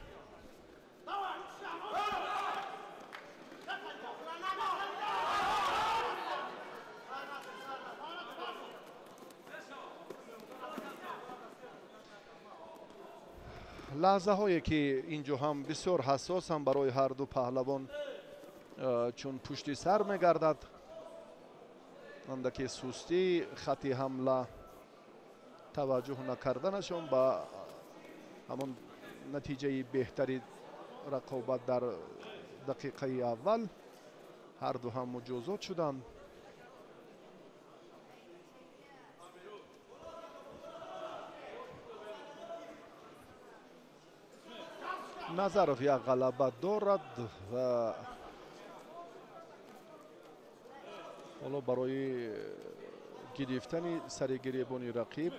Лаҳзаҳое ки инҷо ҳам бисёр ҳассосанд барои ҳар ду паҳлавон, чун пушти сар мегардад, андаке сустӣ, хати ҳамла таваҷҷӯҳ накарданашон ба ҳамон натиҷаи беҳтари рақобат дар дақиқаи аввал, ҳар ду ҳам муҷозот шуданд. Назаров як ғалаба дорад ва Ҳоло барои гирифтани сари гиребони рақиб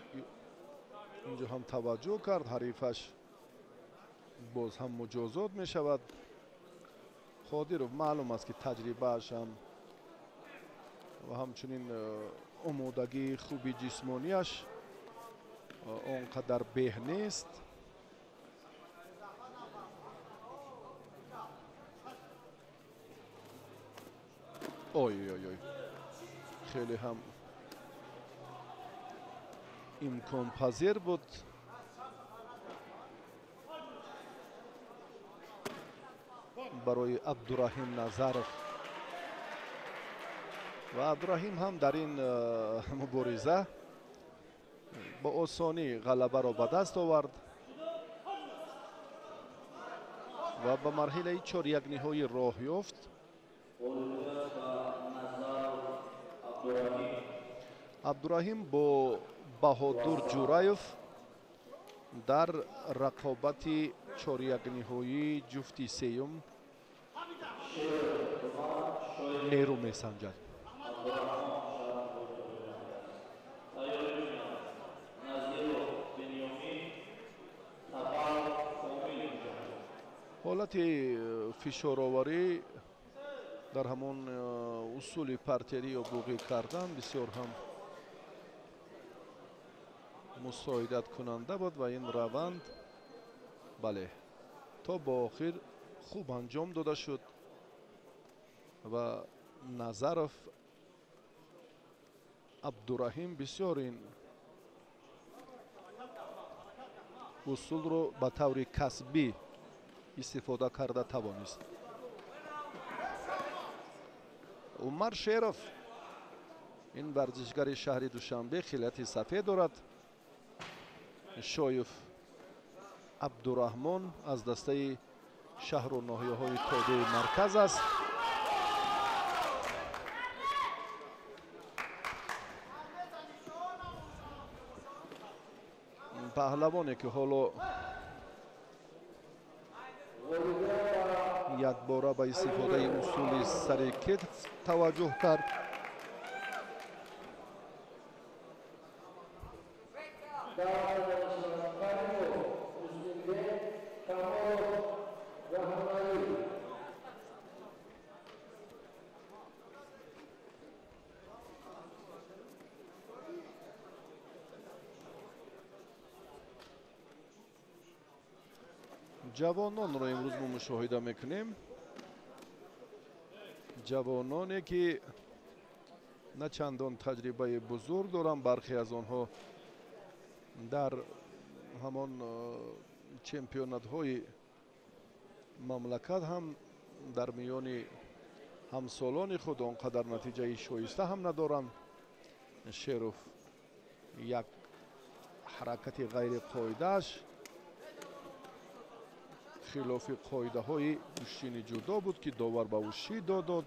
инҷо ҳам таваҷҷӯҳ кард, ҳарифаш боз ҳам муҷозот мешавад. Қодиров маълум аст, ки таҷрибааш ҳам ва ҳамчунин омодагии хуби ҷисмонияш он қадар беҳ нест. Ой ой ой, хеле ҳам имконпазир буд. Барои Абдураҳим Назаров ва Абдураҳим ҳам дар ин мубориза бо осонӣ ғалабаро ба даст овард ва ба марҳилаи чорякниҳоӣ роҳ ёфт. Абдураҳим бо Баҳодур Ҷураев дар рақобати чорякниҳоии ҷуфти сеюм нерӯ месанҷад. Ҳолати фишороварӣ дар ҳамон усули партерӣ ё буғӣ кардан бисёр ҳам мусоидаткунанда буд ва ин раванд бале то ба охир хуб анҷом дода шуд ва Назаров Абдураҳим бисёр ин усулро ба таври касбӣ истифода карда тавонист. Умар Шеров, ин варзишгари шаҳри Душанбе, хилати сафед дорад. Шоев Абдураҳмон аз дастаи шаҳру ноҳияҳои тобеи марказ аст. Паҳлавоне ки ҳоло якбора ба истифодаи усули сари китф таваҷҷӯҳ кард. Ҷавононро имрӯз мо мушоҳида мекунем, ҷавононе ки на чандон таҷрибаи бузург доранд, бархе аз онҳо дар ҳамон чемпионатҳои мамлакат ҳам дар миёни ҳамсолони худ он қадар натиҷаи шоиста ҳам надоранд. Шеров як ҳаракати ғайриқоидааш хилофи қоидаҳои гӯштини ҷудо буд, ки довар ба ӯ шидо дод.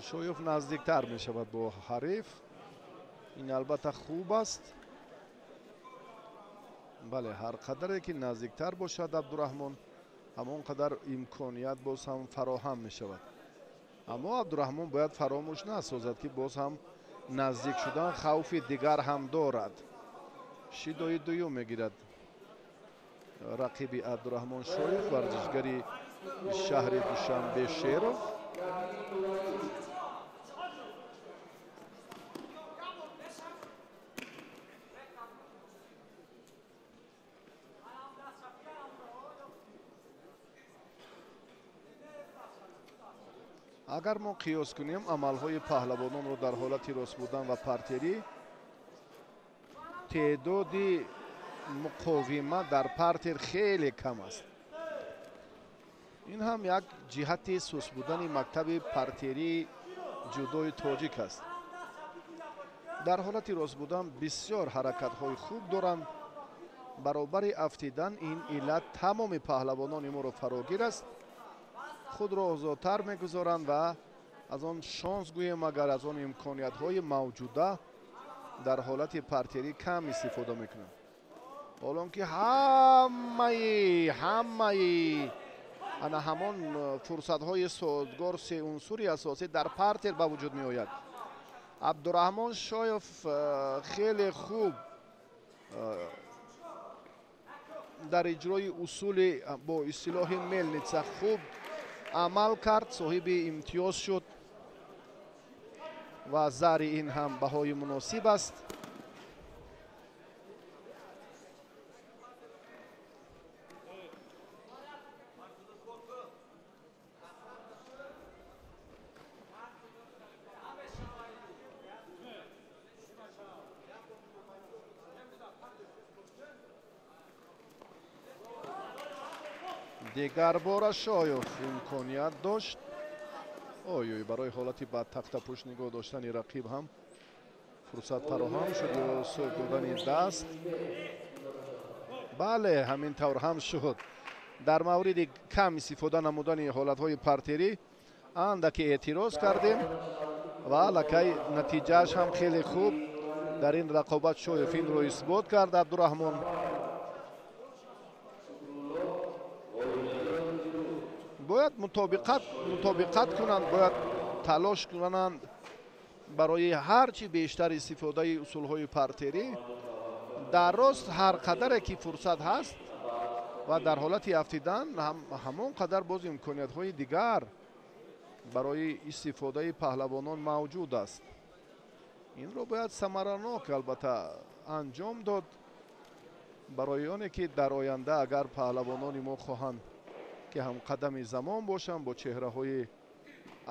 Шоев наздиктар мешавад бо ҳариф. Ин албатта хуб аст. Бале, ҳар қадаре ки наздиктар бошад Абдураҳмон, ҳамон қадар имконият боз ҳам фароҳам мешавад. Аммо Абдураҳмон бояд фаромӯш насозад, ки боз ҳам наздик шудан хавфи дигар ҳам дорад. Шидои дуюм мегирад рақиби Абдураҳмон Шоев, варзишгари шаҳри Душанбе Шеров. Агар мо қиёс кунем амалҳои паҳлавононро дар ҳолати рост будан ва партерӣ, теъдоди муқовимат дар партер хеле кам аст. Ин ҳам як ҷиҳати сус будани мактаби партерии ҷудои тоҷик аст. Дар ҳолати рост будан бисёр ҳаракатҳои хуб доранд. Баробари афтидан ин иллат тамоми паҳлавонони моро фарогир аст. Худро озодтар мегузоранд ва аз он шонс гӯем, агар аз он имкониятҳои мавҷуда дар ҳолати партерӣ кам истифода мекунанд. Ҳолон ки ҳамаи Ана ҳамон фурсатҳои созгор се унсури асосӣ дар партер ба вуҷуд меояд. Абдураҳмон Шоев хеле хуб дар иҷрои усули бо истилоҳи мелница хуб амал кард, соҳиби имтиёз шуд ва зари ин ҳам баҳои муносиб аст. Дигар бора Шоев имконият дошт. Ой, барои ҳолати ба тахтапӯш нигоҳ доштани рақиб ҳам фурсат фароҳам шуд ё сӯб додани даст. Бале, ҳамин тавр ҳам шуд. Дар мавриди кам истифода намудани ҳолатҳои партерӣ андаке эътироз кардем ва аллакай натиҷааш ҳам хеле хуб. Дар ин рақобат Шоев инро исбот кард. Абдураҳмон бояд мутобиқат кунанд, бояд талош кунанд барои ҳарчи бештар истифодаи усулҳои партерӣ. Дар рост ҳар қадаре ки фурсат ҳаст ва дар ҳолати афтидан ҳамон қадар боз имкониятҳои дигар барои истифодаи паҳлавонон мавҷуд аст. Инро бояд самаранок албатта анҷом дод барои оне ки дар оянда агар паҳлавонони мо хоҳанд ки ҳамқадами замон бошанд, бо чеҳраҳои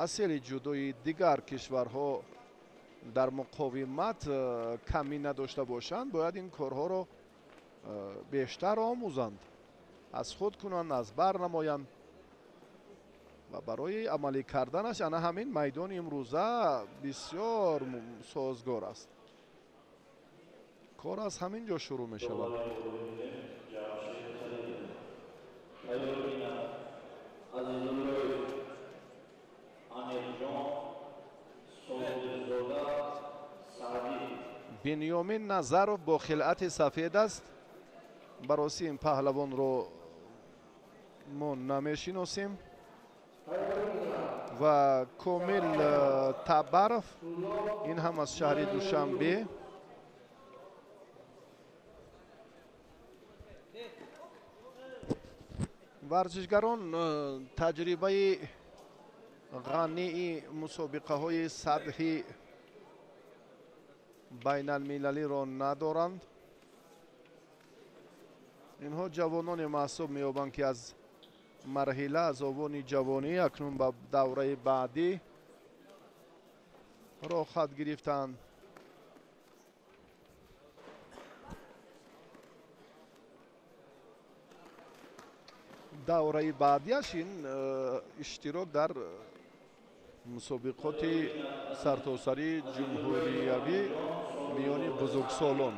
асили ҷудои дигар кишварҳо дар муқовимат камӣ надошта бошанд, бояд ин корҳоро бештар омӯзанд, аз худ кунанд, аз бар намоянд ва барои амалӣ карданаш ана ҳамин майдони имрӯза бисёр созгор аст. Кор аз ҳамин ҷо шурӯъ мешавад. Бинёмин Назаров бо хилъати сафед аст. Бароси ин паҳлавонро мо намешиносем ва Комил Табаров, ин ҳам аз шаҳри Душанбе. Варзишгарон таҷрибаи ғании мусобиқаҳои сатҳи байналмилалиро надоранд. Инҳо ҷавононе маҳсуб меёбанд, ки аз марҳила аз овони ҷавонӣ акнун ба давраи баъдӣ роҳхат гирифтанд. Давраи баъдиаш ин иштирок дар мусобиқоти сартосарии ҷумҳуриявӣ миёни бузургсолон.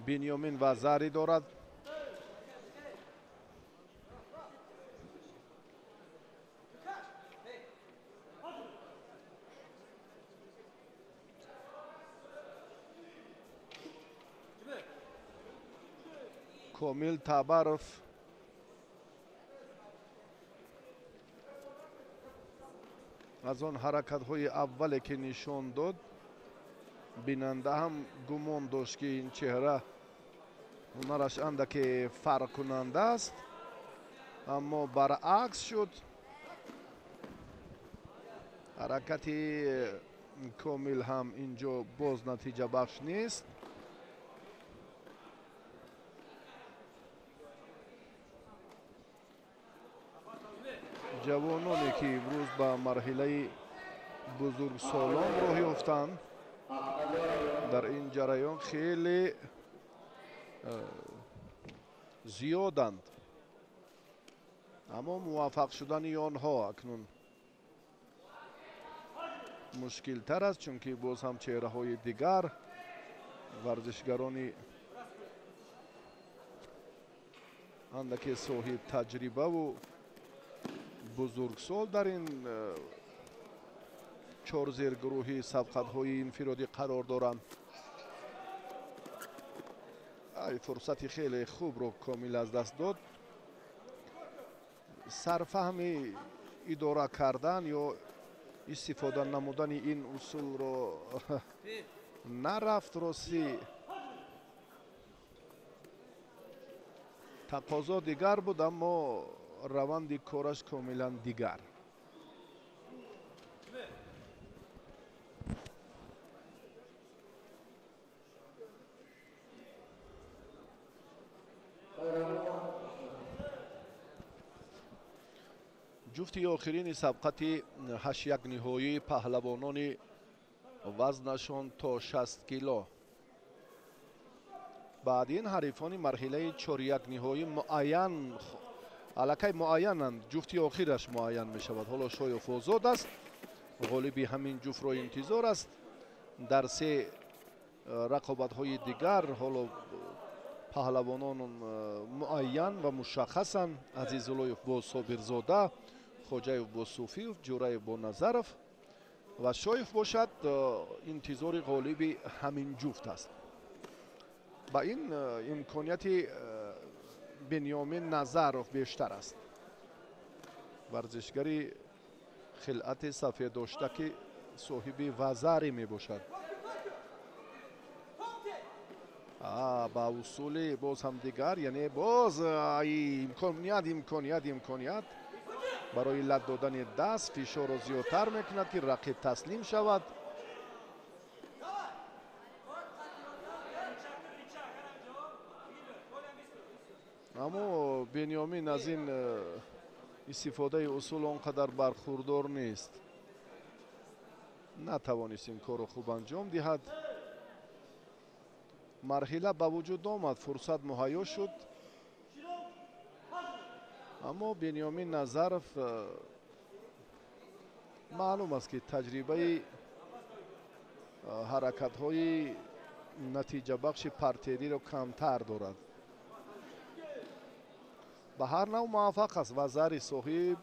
Бинёмин вазари дорад. Комил Табаров аз он ҳаракатҳои аввале ки нишон дод, бинанда ҳам гумон дошт, ки ин чеҳра ҳунараш андаке фарқкунанда аст, аммо баръакс шуд. Ҳаракати Комил ҳам инҷо боз натиҷабахш нест. Ҷавононе ки имрӯз ба марҳилаи бузургсолон роҳ ёфтанд, дар ин ҷараён хеле зиёданд, аммо муваффақ шудани онҳо акнун мушкилтар аст, чунки боз ҳам чеҳраҳои дигар варзишгарони андаке соҳиб таҷрибаву бузургсол дар ин чор зергурӯҳи сабқатҳои инфиродӣ қарор доранд. Ай, фурсати хеле хубро Комил аз даст дод. Сарфаҳми идора кардан ё истифода намудани ин усулро нарафт. Ростӣ тақозо дигар буд, аммо раванди кораш комилан дигар. Ҷуфти охирини сабқати 8-1 ниҳоии паҳлавонони вазнашон то 60 кило. Баъд ин ҳарифони марҳилаи 4-1 ниҳоӣ муайян, аллакай муайянанд. Ҷуфти охираш муайян мешавад. Ҳоло Шоев озод аст, ғолиби ҳамин ҷуфтро интизор аст. Дар се рақобатҳои дигар ҳоло паҳлавонон муайян ва мушаххасанд. Азизуллоев бо Собирзода, Хоҷаев бо Суфиев, Ҷураев бо Назаров ва Шоев бошад интизори ғолиби ҳамин ҷуфт аст. Ба ин имконияти Бенёмин Назаров бештар аст. Варзишгари хилъати сафед дошта, ки соҳиби вазаре мебошад. Ба усули боз ҳам дигар, яъне боз имконият, имконият, имконият барои лат додани даст фишорро зиёдтар мекунад, ки рақиб таслим шавад. Аммо Бенёмин аз ин истифодаи усул он қадар бархурдор нест. Натавонист ин корро хуб анҷом диҳад. Марҳила ба вуҷуд омад, фурсат муҳайё шуд, аммо Бенёмин Назаров маълум аст, ки таҷрибаи ҳаракатҳои натиҷабахши партериро камтар дорад. Ба ҳар нав муваффақ аст, вазари соҳиб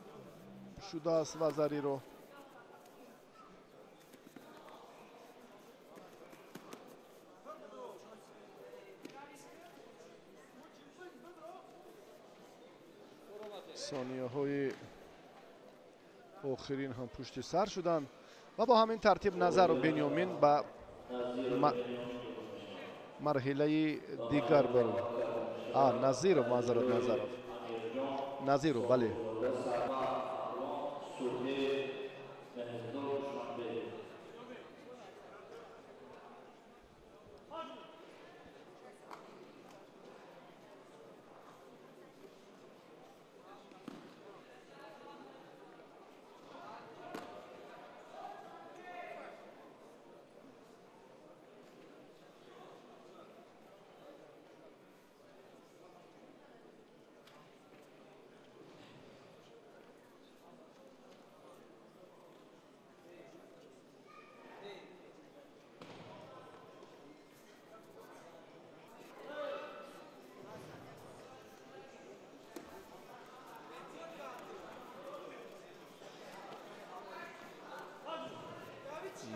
шудааст вазариро. Сонияҳои охирин ҳам пушти сар шуданд ва бо ҳамин тартиб Назаров Бенёмин ба марҳилаи дигар баромад. Назиров, маъзарат, Назаров. Назиров, бале.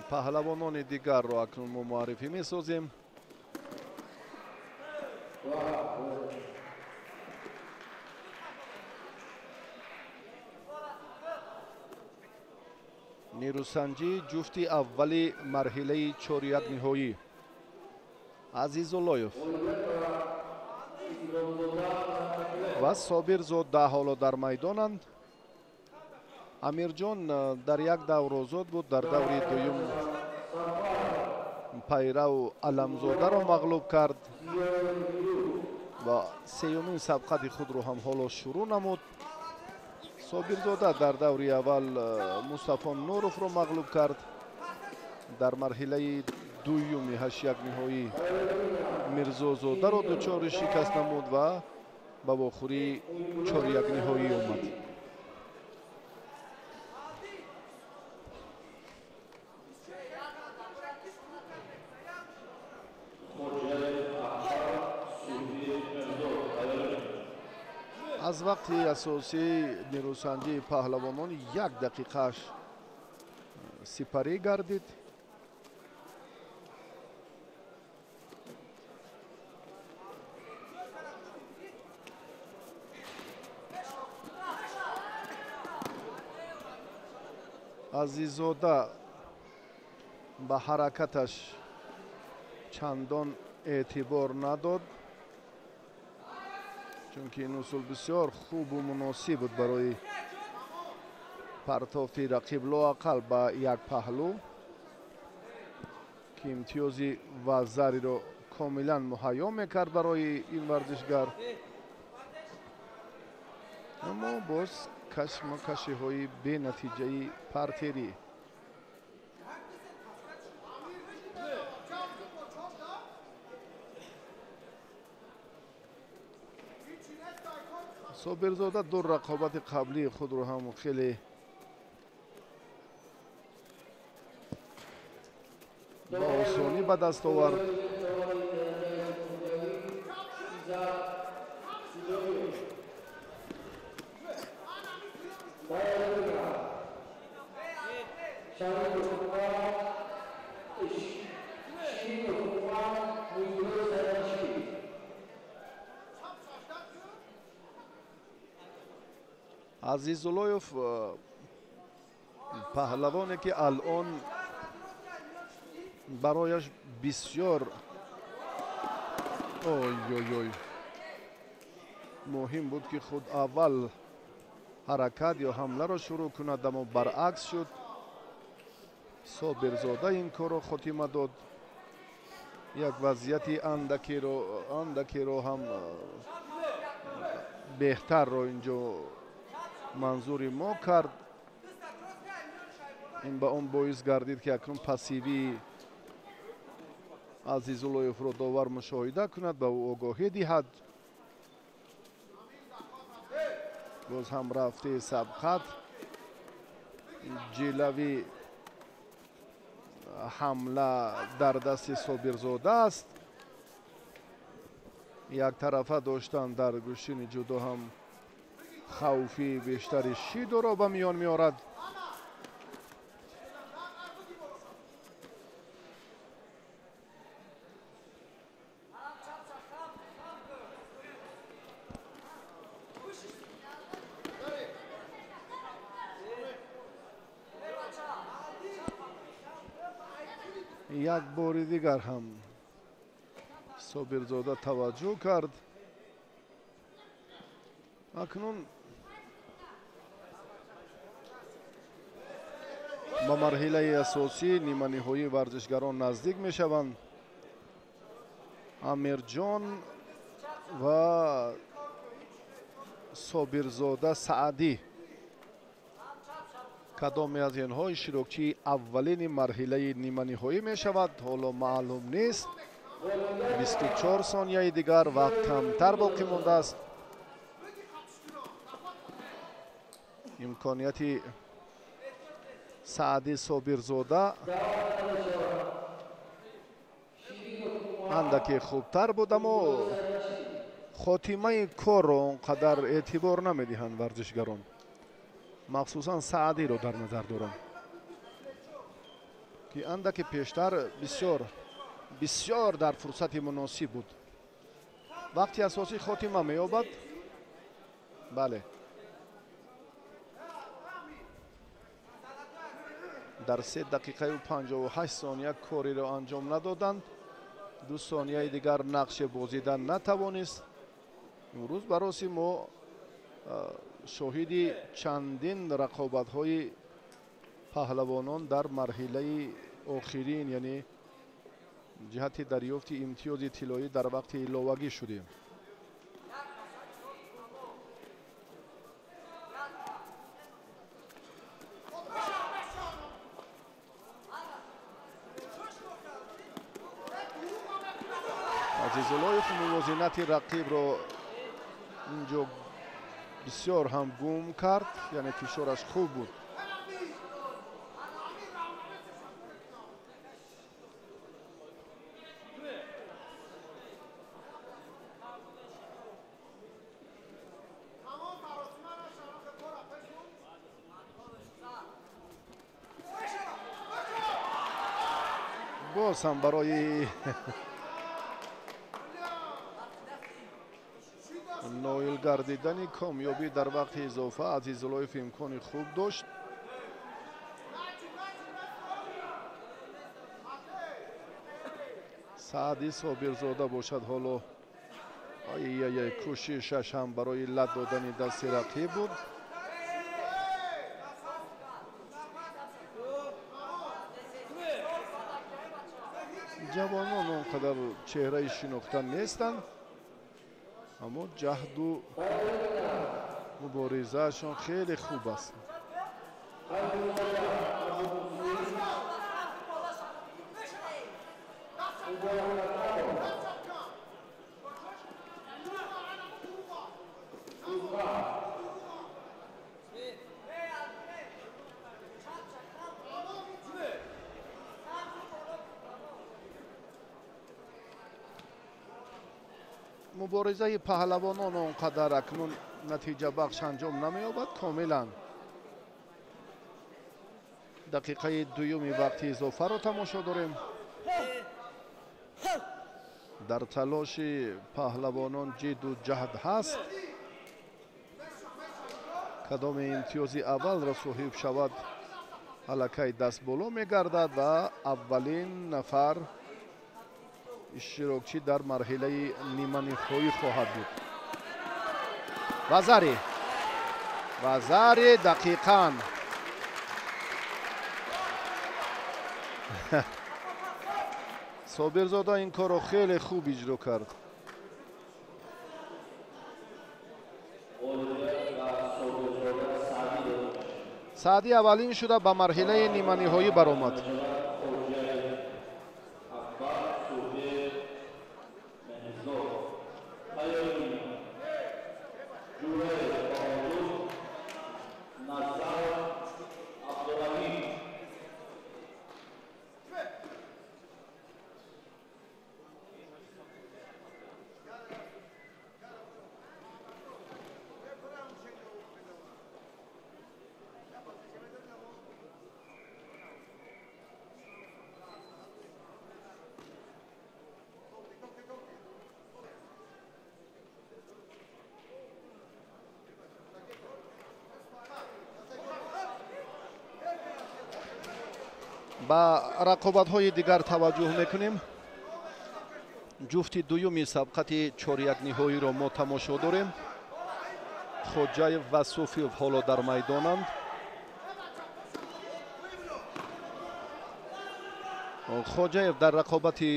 Паҳлавонони дигарро акнун мо муаррифӣ месозем. Нерӯсанҷӣ ҷуфти аввали марҳилаи 4-1 ниҳоӣ. Азизуллоев ва Собирзода ҳоло дар майдонанд. Амирҷон дар як давр озод буд, дар даври дуюм Пайрав Аламзодаро мағлуб кард ва сеюмин сабқати худро ҳам ҳоло шурӯъ намуд. Собирзода дар даври аввал Мустафо Нуровро мағлуб кард. Дар марҳилаи дуюми 8-1 ниҳоӣ Мирзозодаро дучори шикаст намуд ва ба вохӯрии 4-1 ниҳоӣ омад. Аз вақти асосии нерӯсанҷии паҳлавонон як дақиқааш сипарӣ гардид. Азиззода ба ҳаракаташ чандон эътибор надод, чунки ин усул бисёр хубу муносиб буд барои партофти рақиб лоақал ба як паҳлӯ, ки имтиёзи вазариро комилан муҳайё мекард барои ин варзишгар. Аммо боз кашмакашиҳои бенатиҷаи партерӣ. Собирзода ду рақобати қаблии худро ҳам хеле ба осонӣ ба даст овард. Азизуллоев паҳлавоне ки алон барояш бисёр ой-ой-ой муҳим буд ки худ аввал ҳаракат ё ҳамларо шурӯъ кунад, аммо баръакс шуд. Собирзода ин корро хотима дод. Як вазъияти андакеро ҳам беҳтарро инҷо манзури мо кард. Ин ба он боис гардид ки акнун пассивии Азизуллоевро довар мушоҳида кунад, ба ӯ огоҳӣ диҳад. Боз ҳам рафтаи сабқат, ҷилави ҳамла дар дасти Собирзода аст. Яктарафа доштан дар гӯштини ҷудо ҳам хавфи бештари шидоро ба миён меорад. Як бори дигар ҳам Собирзода таваҷҷӯҳ кард. Акнун ба марҳилаи асосӣ ниманиҳоии варзишгарон наздик мешаванд. Амирҷон ва Собирзода Саъдӣ кадоме аз инҳо иштирокчии аввалини марҳилаи ниманиҳоӣ мешавад, ҳоло маълум нест. 24 сонияи дигар вақт камтар боқӣ мондааст. Имконияти Саъдӣ Собирзода андаке хубтар буд, аммо хотимаи корро он қадар эътибор намедиҳанд варзишгарон, махсусан Саъдиро дар назар дорам, ки андаке пештар бисёр дар фурсати муносиб буд. Вақти асосӣ хотима меёбад. Бале, дар 3 дақиқаю 58 сония кореро анҷом надоданд. 2 сонияи дигар нақше бозидан натавонист. Имрӯз бароси мо шоҳиди чандин рақобатҳои паҳлавонон дар марҳилаи охирин, яъне ҷиҳати дарёфти имтиёзи тиллоӣ дар вақти иловагӣ шудем. Азизуллоев мувозинати рақибро инҷо бисёр ҳам гум кард, яъне фишораш хуб буд. Боз ҳам барои ноил гардидани комёбӣ дар вақти изофа Азизуллоев имкони хуб дошт. Саъди Собирзода бошад ҳоло ай кӯшишаш ҳам барои лат додани дасти рақиб буд. Ҷавонон он қадар чеҳраи шинохта нестанд, аммо ҷаҳду муборизаашон хеле хуб аст. Муборизаи паҳлавонон он қадар акнун натиҷабахш анҷом намеёбад комилан. Дақиқаи дуюми вақти изофаро тамошо дорем. Дар талоши паҳлавонон ҷидду ҷаҳд ҳаст. Кадоме имтиёзи аввалро соҳиб шавад, аллакай даст боло мегардад ва аввалин нафар иштирокчӣ дар марҳилаи ниманиҳоӣ хоҳад буд. Вазари, вазари дақиқан Собирзода ин корро хеле хуб иҷро кард. Саъдӣ аввалин шуда ба марҳилаи ниманиҳоӣ баромад. Ба рақобатҳои дигар таваҷҷӯҳ мекунем. Ҷуфти дуюми сабқати чорякниҳоиро мо тамошо дорем. Хоҷаев ва Суфиев ҳоло дар майдонанд. Хоҷаев дар рақобати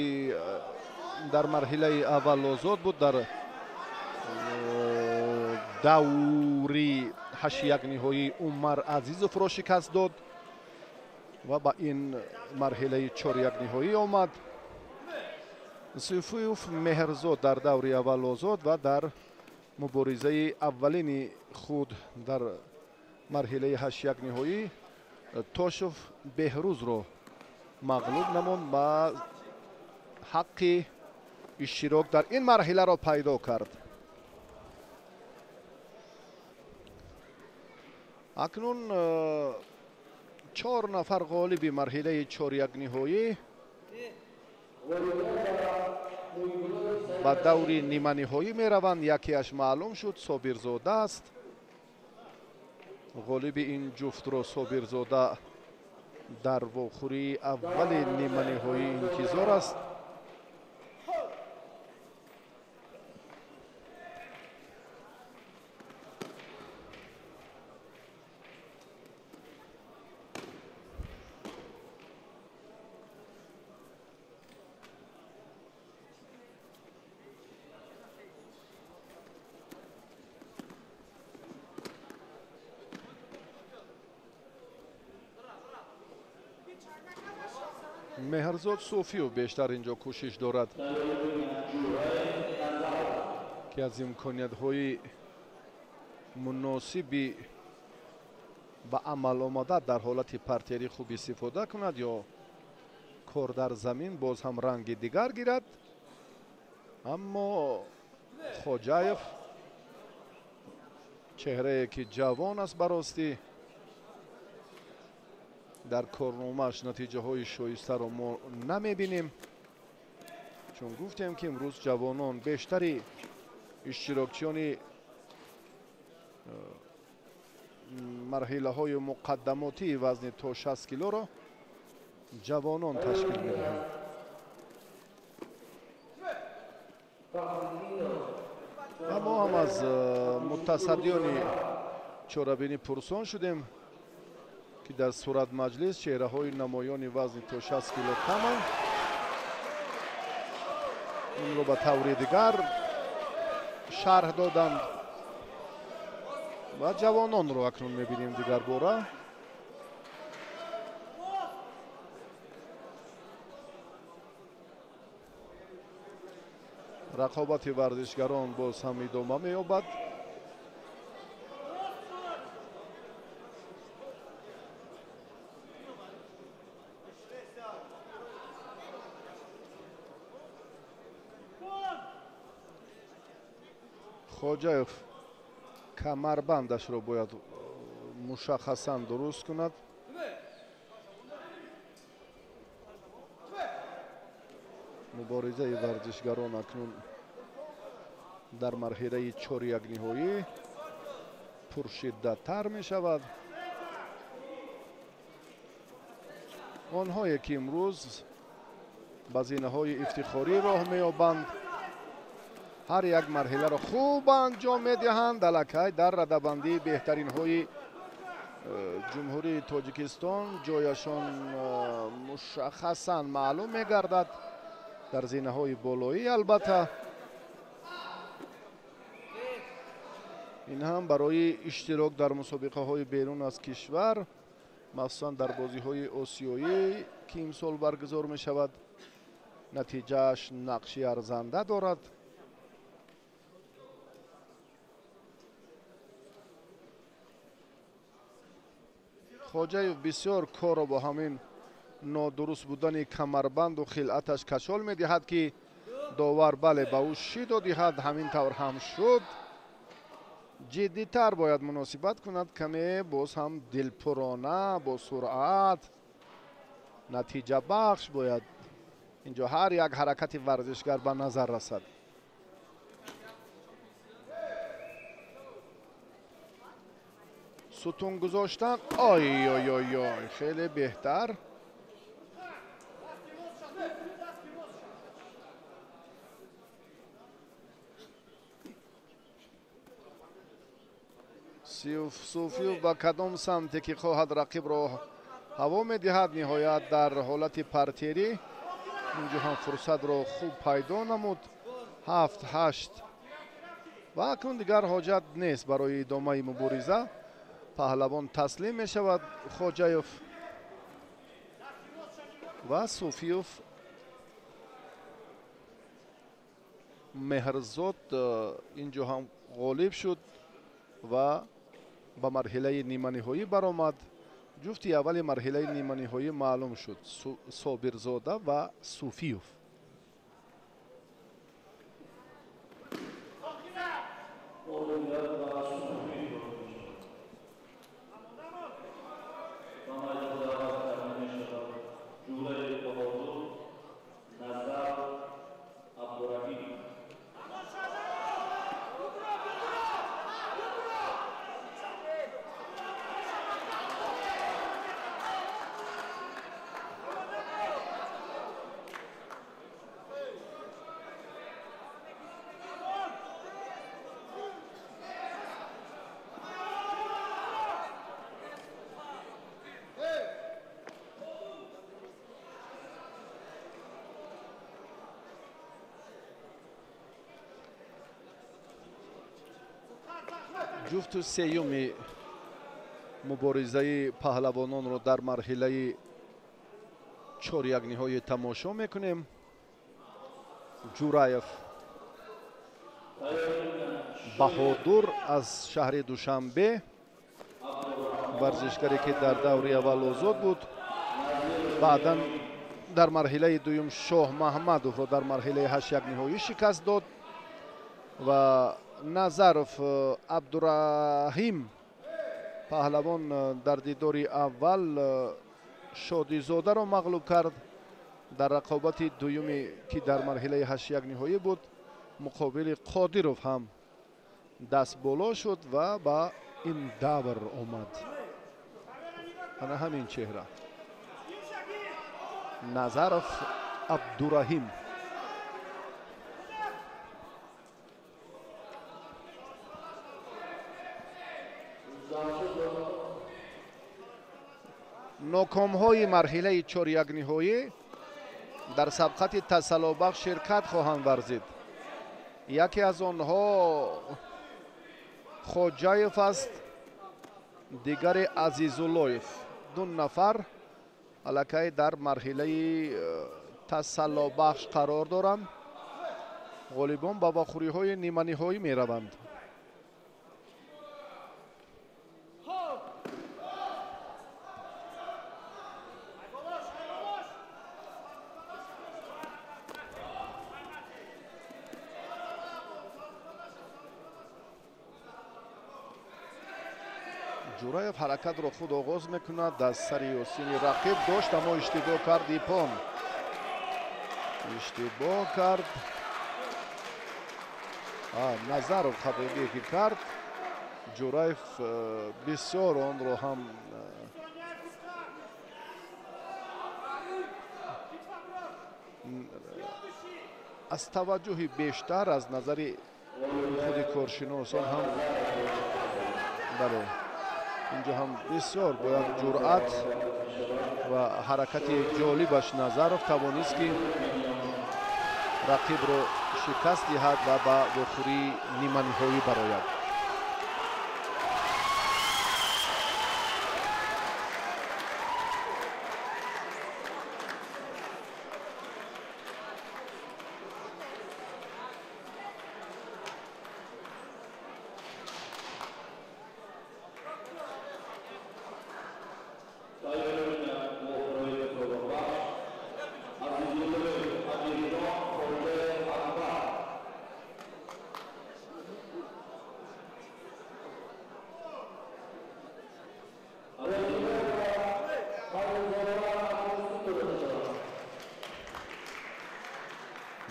дар марҳилаи аввал озод буд. Дар даври ҳаштякниҳоӣ Умар Азизовро шикаст дод ва ба ин марҳилаи чорякниҳоӣ омад. Суфиев Меҳрзод дар даври аввал озод ва дар муборизаи аввалини худ дар марҳилаи ҳаштякниҳоӣ Тошев Беҳрӯзро мағлуб намуд ва ҳаққи иштирок дар ин марҳиларо пайдо кард. Акнун чор нафар ғолиби марҳилаи чорякниҳоӣ ба даври ниманиҳоӣ мераванд. Якеаш маълум шуд, Собирзода аст. Ғолиби ин ҷуфтро Собирзода дар вохӯрии аввали ниманиҳоӣ интизор аст. Меҳрзод Суфиев бештар инҷо кӯшиш дорад, ки аз имкониятҳои муносиби ба амал омада дар ҳолати партери хуб истифода кунад ё кор дар замин боз ҳам ранги дигар гирад. Аммо Хоҷаев чеҳрае ки ҷавон аст, баростӣ дар корномааш натиҷаҳои шоистаро мо намебинем, чун гуфтем ки имрӯз ҷавонон бештари иштирокчиёни марҳилаҳои муқаддамотии вазни то 60 килоро ҷавонон ташкил медиҳанд. Ва мо ҳам аз мутасаддиёни чорабинӣ пурсон шудем, ки дар суратмаҷлис чеҳраҳои намоёни вазни то 60 кило каманд. Инро ба таври дигар шарҳ доданд ва ҷавононро акнун мебинем дигарбора. Рақобати варзишгарон боз ҳам идома меёбад. Хоҷаев камарбандашро бояд мушаххасан дуруст кунад. Муборизаи варзишгарон акнун дар марҳилаи чорякниҳоӣ пуршиддаттар мешавад. Онҳое ки имрӯз ба зинаҳои ифтихорӣ роҳ меёбанд, ҳар як марҳиларо хуб анҷом медиҳанд. Аллакай дар радабандии беҳтаринҳои ҷумҳурии Тоҷикистон ҷояшон мушаххасан маълум мегардад дар зинаҳои болоӣ. Албатта ин ҳам барои иштирок дар мусобиқаҳои берун аз кишвар, махсусан дар бозиҳои осиёӣ, ки имсол баргузор мешавад, натиҷааш нақши арзанда дорад. Хоҷаев бисёр корро бо ҳамин нодуруст будани камарбанду хилъаташ кашол медиҳад, ки довар бале ба ӯ шидо диҳад. Ҳамин тавр ҳам шуд. Ҷиддитар бояд муносибат кунад, каме боз ҳам дилпурона, бо суръат, натиҷабахш бояд инҷо ҳар як ҳаракати варзишгар ба назар расад. Сутун гузоштан, ой ой ой ой, хеле беҳтар. Суфиев ба кадом самте ки хоҳад рақибро ҳаво медиҳад. Ниҳоят дар ҳолати партерӣ инҷо ҳам фурсатро хуб пайдо намуд. 7-8 ва акнун дигар ҳоҷат нест барои идомаи мубориза. Паҳлавон таслим мешавад Хоҷаев ва Суфиев Меҳрзод инҷо ҳам ғолиб шуд ва ба марҳилаи ниманиҳоӣ баромад. Ҷуфти аввали марҳилаи ниманиҳоӣ маълум шуд: Собирзода ва Суфиев. Ҷуфту сеюми муборизаи паҳлавононро дар марҳилаи чорякниҳоӣ тамошо мекунем. Ҷураев Баҳодур аз шаҳри Душанбе, варзишгаре ки дар даври аввал озод буд, баъдан дар марҳилаи дуюм Шоҳ Маҳмадовро дар марҳилаи ҳашякниҳоӣ шикаст дод ва Назаров Абдураҳим паҳлавон дар дидори аввал Шодизодаро мағлуб кард. Дар рақобати дуюме ки дар марҳилаи ҳашякниҳоӣ буд, муқобили Қодиров ҳам даст боло шуд ва ба ин давр омад. Ана ҳамин чеҳра Назаров Абдураҳим. Нокомҳои марҳилаи чорякниҳоӣ дар сабқати тасаллобахш ширкат хоҳанд варзид. Яке аз онҳо Хоҷаев аст, дигаре Азизуллоев. Ду нафар аллакай дар марҳилаи тасаллобахш қарор доранд. Ғолибон ба вохӯриҳои ниманиҳоӣ мераванд. Ҷураев ҳаракатро худ оғоз мекунад, аз сари Ёсини рақиб дошт, аммо иштибоҳ кард. Ипон иштибоҳ кард. Назаров хатогие ки кард, Ҷураев бисёр онро ҳам аз таваҷҷӯҳи бештар аз назари худи коршиносон ҳам бале, инҷо ҳам бисёр бо як ҷуръат ва ҳаракати ҷолибаш Назаров тавонист ки рақибро шикаст диҳад ва ба вохӯрии ниманиҳоӣ барояд.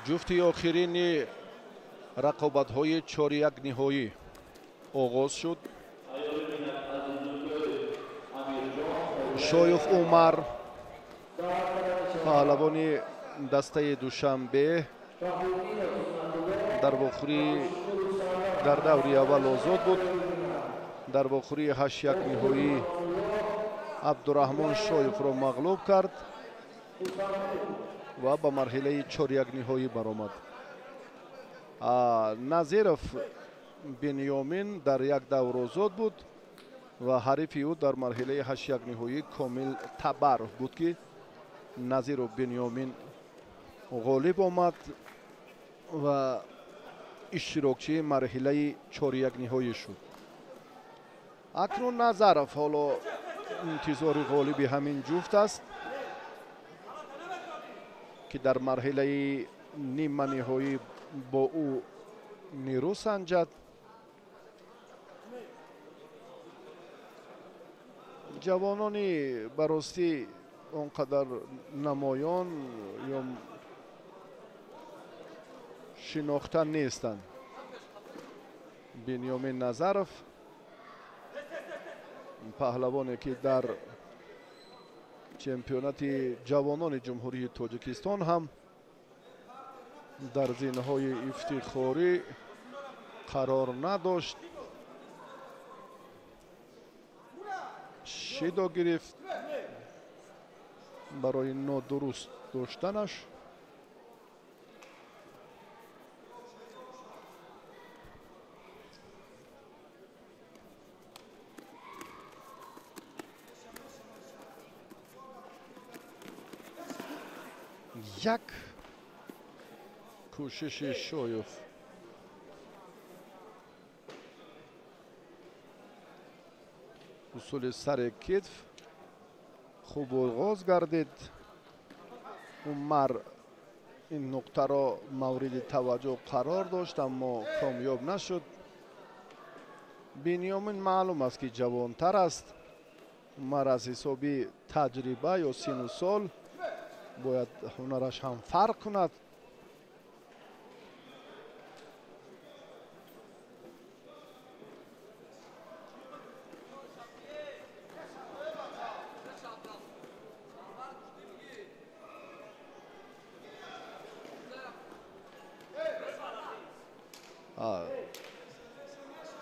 Ҷуфти охирини рақобатҳои чорякниҳоӣ оғоз шуд. Шоев Умар, паҳлавони дастаи Душанбе, дар вохӯрии дар даври аввал озод буд. Дар вохӯрии ҳаштякниҳоӣ Абдураҳмон Шоевро мағлуб кард ва ба марҳилаи чорякниҳоӣ баромад. Назиров Бинёмин дар як давр озод буд ва ҳарифи ӯ дар марҳилаи ҳаштякниҳоӣ Комил Табаров буд, ки Назиров Бинёмин ғолиб омад ва иштирокчии марҳилаи чорякниҳоӣ шуд. Акнун Назаров ҳоло интизори ғолиби ҳамин ҷуфт аст, ки дар марҳилаи ниманиҳоӣ бо ӯ нерӯ санҷад. Ҷавонони ба ростӣ он қадар намоён ё шинохта нестанд. Бинёмин Назаров, паҳлавоне ки дар чемпионати ҷавонони Ҷумҳурии Тоҷикистон ҳам дар зинаҳои ифтихорӣ қарор надошт, шидо гирифт барои нодуруст доштанаш. Як кӯшиши Шоев усули сари китф хуб оғоз гардид. Умар ин нуқтаро мавриди таваҷҷӯҳ қарор дошт, аммо комёб нашуд. Бинёмин маълум аст, ки ҷавонтар аст. Умар аз ҳисоби таҷриба ё сину сол бояд ҳунараш ҳам фарқ кунад.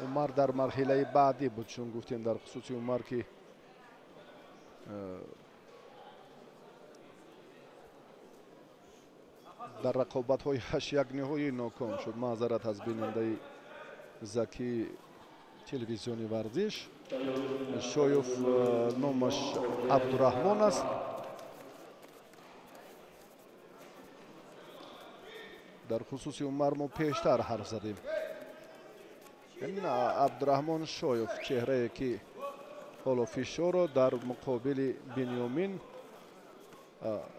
Умар дар марҳилаи баъдӣ буд, чун гуфтем дар хусуси Умар, ки дар рақобатҳои ҳаштякниҳоӣ ноком шуд. Маъзарат аз бинандаи заки телевизиони варзиш. Шоев номаш Абдураҳмон аст. Дар хусуси Умар мо пештар ҳарф задем. Ин Абдураҳмон Шоев, чеҳрае ки ҳоло фишорро дар муқобили Бинёмин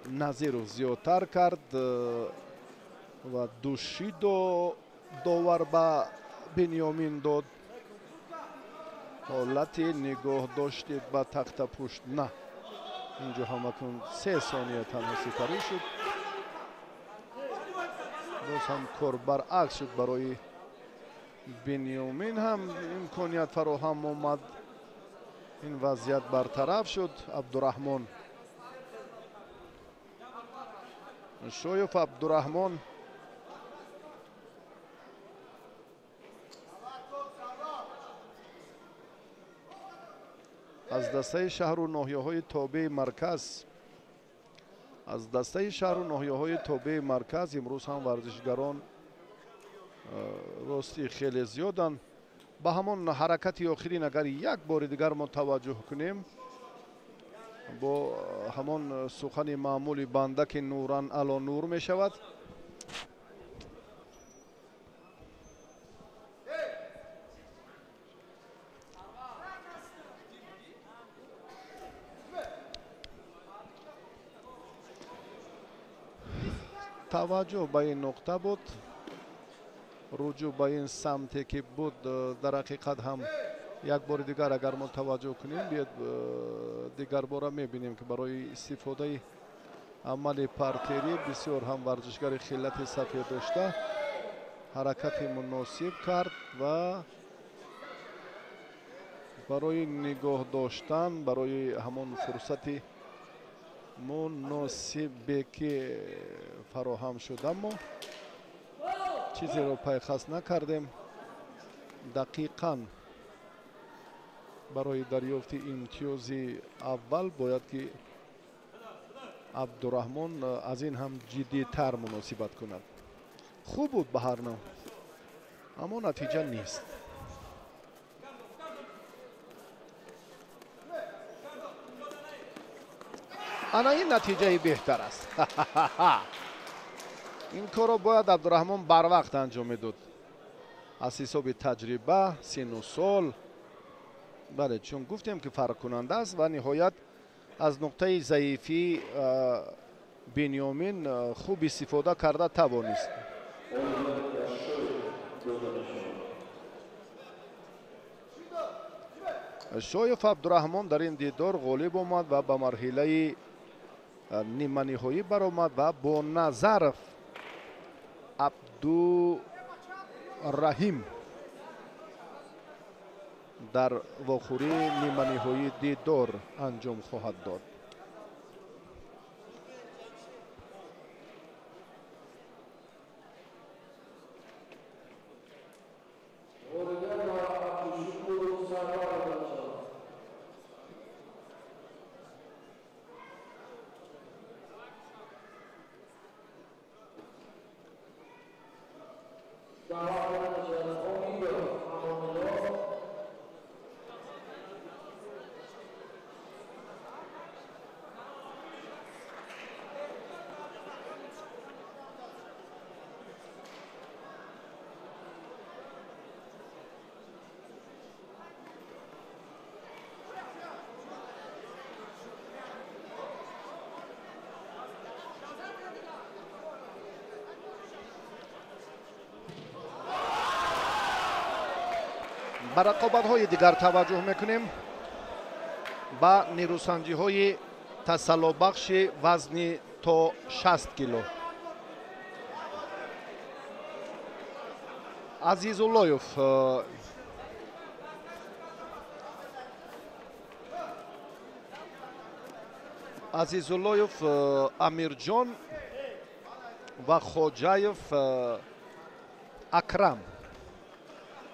Назиров зиёдтар кард ва душидо довар ба Бинёмин дод. Ҳолати нигоҳ дошти ба тахтапушт на. Инҷо ҳам акнун 3 сония танҳо сипарӣ шуд. Боз ҳам кор баръакс шуд, барои Бинёмин ҳам имконият фароҳам омад. Ин вазъият бартараф шуд. Абдураҳмон Шоев, Абдураҳмон аз дастаи шаҳру ноҳияҳои тобеи марказ, аз дастаи шаҳру ноҳияҳои тобеи марказ имрӯз ҳам варзишгарон ростӣ хеле зиёданд. Ба ҳамон ҳаракати охирин агар як бори дигар мо таваҷҷӯҳ кунем, бо ҳамон сухани маъмули банда, ки нуран ало нур мешавад. Таваҷҷӯҳ ба ин нуқта буд, руҷӯъ ба ин самте ки буд. Дар ҳақиқат ҳам як бори дигар агар мо таваҷҷӯҳ кунем, биёд дигарбора мебинем, ки барои истифодаи амали партерӣ бисёр ҳам варзишгари хиллати сафед дошта ҳаракати муносиб кард ва барои нигоҳ доштан, барои ҳамон фурсати муносибе ки фароҳам шуд, аммо чизеро пайхас накардем. Дақиқан барои дарёфти имтиёзи аввал бояд ки Абдураҳмон аз ин ҳам ҷиддитар муносибат кунад. Хуб буд ба ҳар навъ, аммо натиҷа нест. Ана ин натиҷаи беҳтар аст. Ин корро бояд Абдураҳмон барвақт анҷом медод аз ҳисоби таҷриба, сину сол. Бале, чун гуфтем ки фарқкунанда аст ва ниҳоят аз нуқтаи заифӣ Бинёмин хуб истифода карда тавонист. Шоев Абдураҳмон дар ин дидор ғолиб омад ва ба марҳилаи ниманиҳоӣ баромад ва бо Назаров Абдураҳим дар вохӯрии ниманиҳоӣ дидор анҷом хоҳад дод. Ба рақобатҳои дигар таваҷҷӯҳ мекунем, ба нерӯсанҷиҳои тасаллобахши вазни то 60 кило. Азизуллоев Амирҷон ва Хоҷаев Акрам.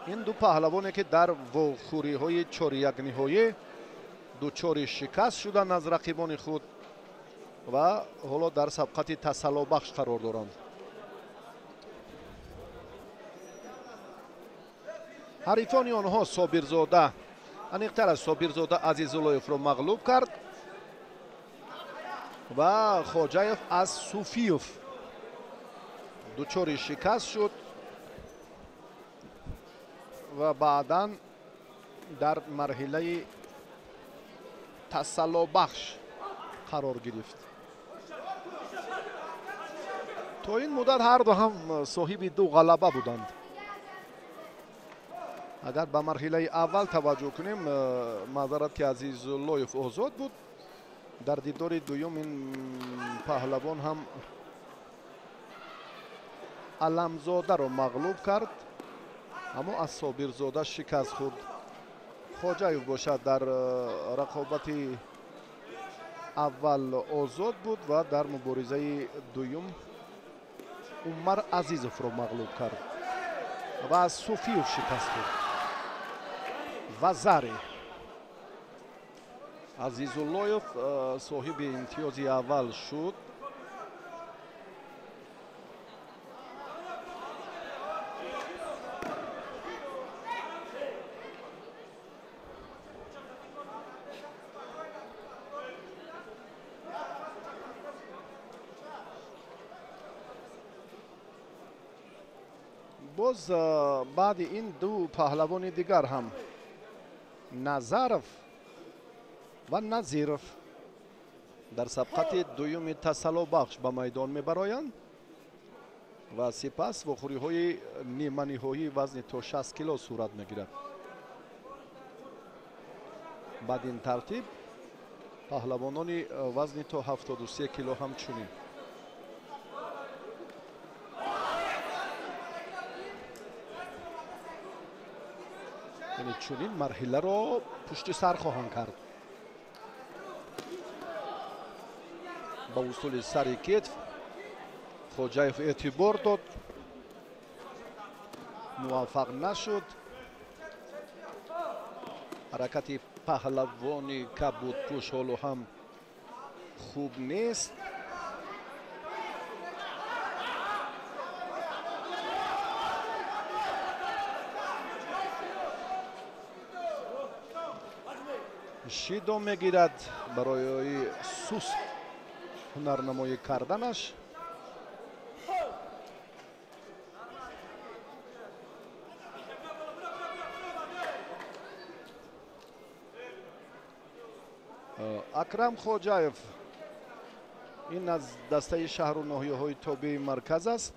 Ин ду паҳлавоне ки дар вохӯриҳои чорякниҳоӣ дучори шикаст шуданд аз рақибони худ ва ҳоло дар сабқати тасаллобахш қарор доранд. Ҳарифони онҳо Собирзода, аниқтар аз Собирзода Азизуллоевро мағлуб кард ва Хоҷаев аз Суфиев дучори шикаст шуд ва баъдан дар марҳилаи тасаллобахш қарор гирифт. То ин муддат ҳарду ҳам соҳиби ду ғалаба буданд. Агар ба марҳилаи аввал таваҷҷӯҳ кунем, маъзарат ки Азизуллоев озод буд, дар дидори дуюм ин паҳлавон ҳам Аламзодаро мағлуб кард, аммо аз Собирзода шикаст хӯрд. Хоҷаев бошад дар рақобати аввал озод буд ва дар муборизаи дуюм Умар Азизовро мағлуб кард ва аз Суфиев шикаст хӯрд. Ва зари Азизуллоев соҳиби имтиёзи аввал шуд. Боз баъди ин ду паҳлавони дигар ҳам Назаров ва Назиров дар сабқати дуюми тасаллобахш ба майдон мебароянд ва сипас вохӯриҳои ниманиҳоии вазни то 60 кило сурат мегирад. Баъд ин тартиб паҳлавонони вазни то 73 кило ҳамчунин. Яъне чунин марҳиларо пушти сар хоҳанд кард. Ба усули сари кетф Хоҷаев эътибор дод, муваффақ нашуд. Ҳаракати паҳлавони кабудпӯш ҳоло ҳам хуб нест. Шидо мегирад барои суст ҳунарнамоӣ карданаш. Акрам Хоҷаев ин аз дастаи шаҳру ноҳияҳои тобеи марказ аст.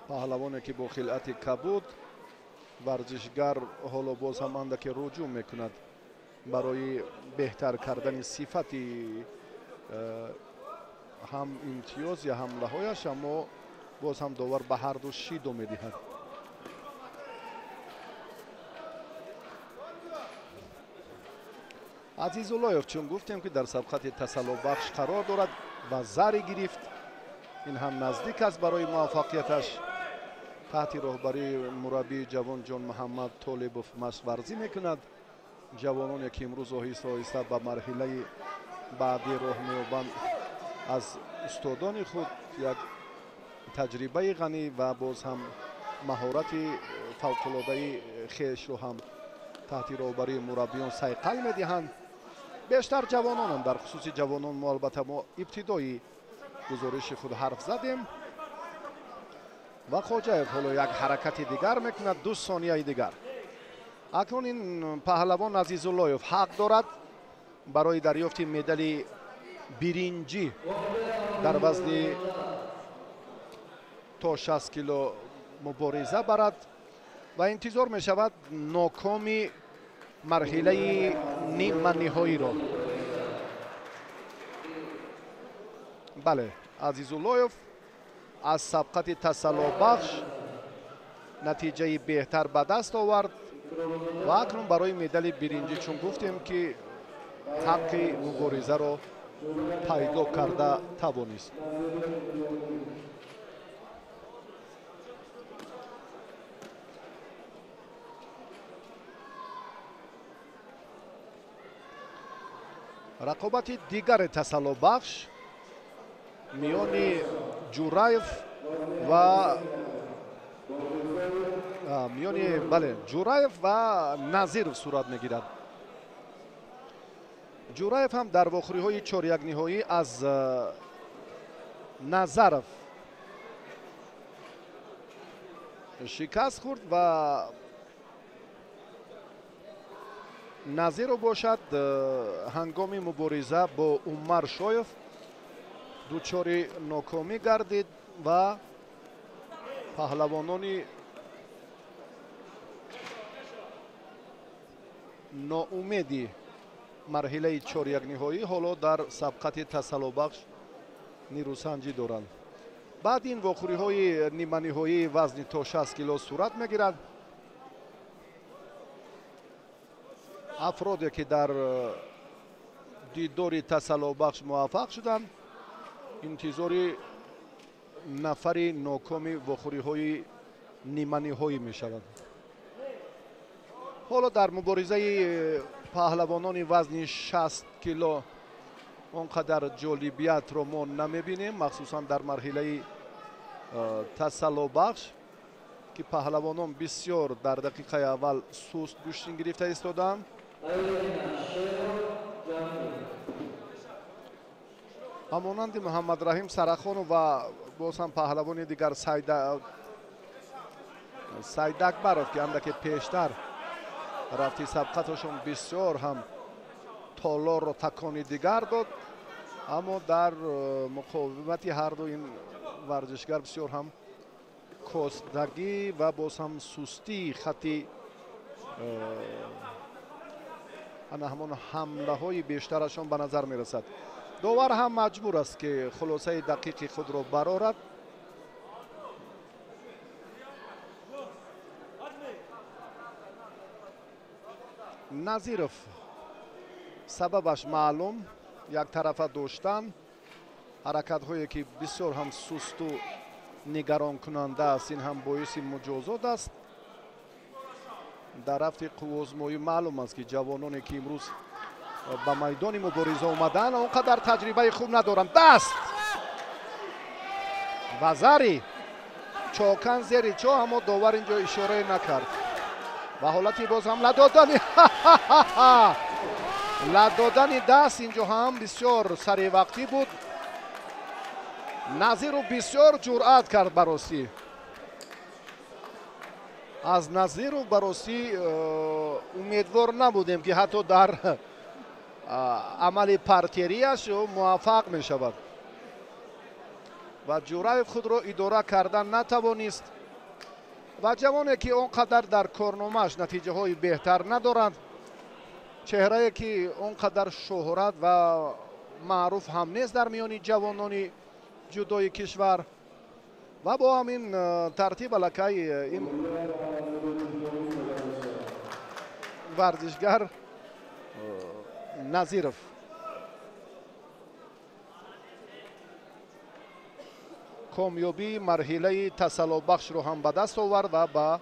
Паҳлавоне ки бо хилъати кабуд варзишгар ҳоло боз ҳам андаке руҷӯъ мекунад барои беҳтар кардани сифати ҳам имтиёз я ҳамлаҳояш, аммо боз ҳам довар ба ҳарду шидо медиҳад. Азизуллоев чун гуфтем ки дар сабқати тасаллобахш қарор дорад ва зари гирифт, ин ҳам наздик аст барои муваффақияташ. Таҳти роҳбарии мураббии ҷавон Ҷон Муҳаммад Толибов машварзӣ мекунад. Ҷавононе ки имрӯз оҳиста оҳиста ба марҳилаи баъдӣ роҳ меёбанд аз устодони худ як таҷрибаи ғанӣ ва боз ҳам маҳорати фавқулодаи хешро ҳам таҳти роҳбарии мураббиён сайқал медиҳанд. Бештар ҷавононам, дар хусуси ҷавонон мо албатта мо ибтидои гузориши худ ҳарф задем. Ва Хоҷаев ҳоло як ҳаракати дигар мекунад, 2 сонияи дигар. Акнун ин паҳлавон Азизуллоев ҳақ дорад барои дарёфти медали биринҷӣ дар вазни то 60 кило мубориза барад ва интизор мешавад нокоми марҳилаи ниманиҳоиро. Бале, Азизуллоев аз сабқати тасаллобахш натиҷаи беҳтар ба даст овард ва акнун барои медали биринҷӣ, чун гуфтем ки ҳаққи муборизаро пайдо карда тавонист. Рақобати дигари тасаллобахш миёни Ҷураев ва миёни бале Ҷураев ва Назиров сурат мегирад. Ҷураев ҳам дар вохӯриҳои чорякниҳоӣ аз Назаров шикаст хӯрд ва Назиров бошад ҳангоми мубориза бо Умар Шоев дучори нокомӣ гардид ва паҳлавонони ноумеди марҳилаи чорякниҳоӣ ҳоло дар сабқати тасаллобахш нирӯсанҷӣ доранд. Баъд ин вохӯриҳои ниманиҳоии вазни то 60 кило сурат мегирад. Афроде ки дар дидори тасаллобахш муваффақ шуданд, интизори нафари нокоми вохӯриҳои ниманиҳоӣ мешаванд. Ҳоло дар муборизаи паҳлавонони вазни 60 кило он қадар ҷолибиятро мо намебинем, махсусан дар марҳилаи тасаллобахш ки паҳлавонон бисёр дар дақиқаи аввал суст гӯштин гирифта истоданд. Ҳамонанди Муҳаммадраҳим Сарахонов ва боз ҳам паҳлавони дигар Сайдакбаров ки андаке пештар рафти сабқаташон бисёр ҳам толорро такони дигар дод, аммо дар муқовимати ҳарду ин варзишгар бисёр ҳам костагӣ ва боз ҳам сустии хати ана ҳамон ҳамлаҳои бештарашон ба назар мерасад. Довар ҳам маҷбур аст ки хулосаи дақиқи худро барорад. Назиров сабабаш маълум, яктарафа доштан, ҳаракатҳое ки бисёр ҳам сусту нигаронкунанда аст, ин ҳам боиси муҷозот аст. Дар рафти қуввозмоӣ маълум аст ки ҷавононе ки имрӯз ба майдони мубориза омаданд, он қадар таҷрибаи хуб надоранд. Даст вазари чокан зери чо, аммо довар инҷо ишорае накард ва ҳолати боз ҳам ладодани даст инҷо ҳам бисёр саривақтӣ буд. Назиров бисёр ҷуръат кард баростӣ. Аз Назиров баростӣ умедвор набудем ки ҳатто дар амали партерияш муваффақ мешавад ва Ҷураев худро идора кардан натавонист ва ҷавоне ки он қадар дар корномааш натиҷаҳои беҳтар надоранд, чеҳрае ки он қадар шӯҳрат ва маъруф ҳам нест дар миёни ҷавонони ҷудои кишвар ва бо ҳамин тартиб аллакай ин варзишгар Назиров комёбии марҳилаи тасаллобахшро ҳам ба даст овард ва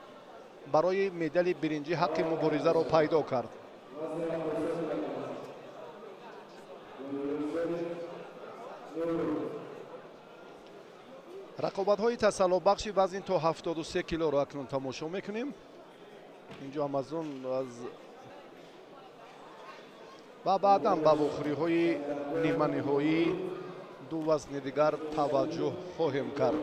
барои медали биринҷӣ ҳаққи муборизаро пайдо кард. Рақобатҳои тасаллобахши вазни то 73 килоро акнун тамошо мекунем. Инҷо ҳам аз он аз ва баъдан ба вохӯриҳои ниманиҳоӣ ду вазни дигар таваҷҷӯҳ хоҳем кард.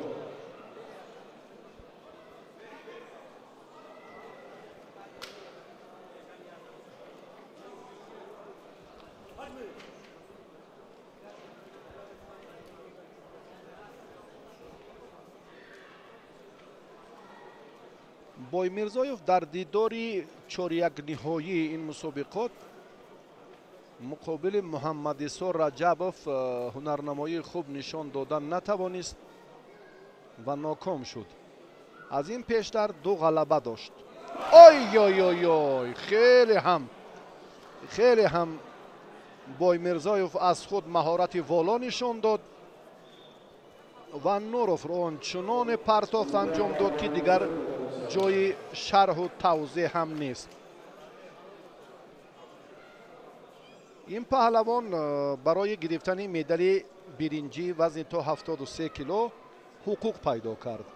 Боймирзоев дар дидори чорякниҳоии ин мусобиқот муқобили Муҳаммадисо Раҷабов ҳунарнамоии хуб нишон додан натавонист ва ноком шуд. Аз ин пештар ду ғалаба дошт. Ой ой ой ой, хеле ҳам Боймирзоев аз худ маҳорати воло нишон дод ва Нуровро ончуноне партофт анҷом дод ки дигар ҷои шарҳу тавзеҳ ҳам нест. Ин паҳлавон барои гирифтани медали биринҷӣ вазни то 73 кило ҳуқуқ пайдо кард.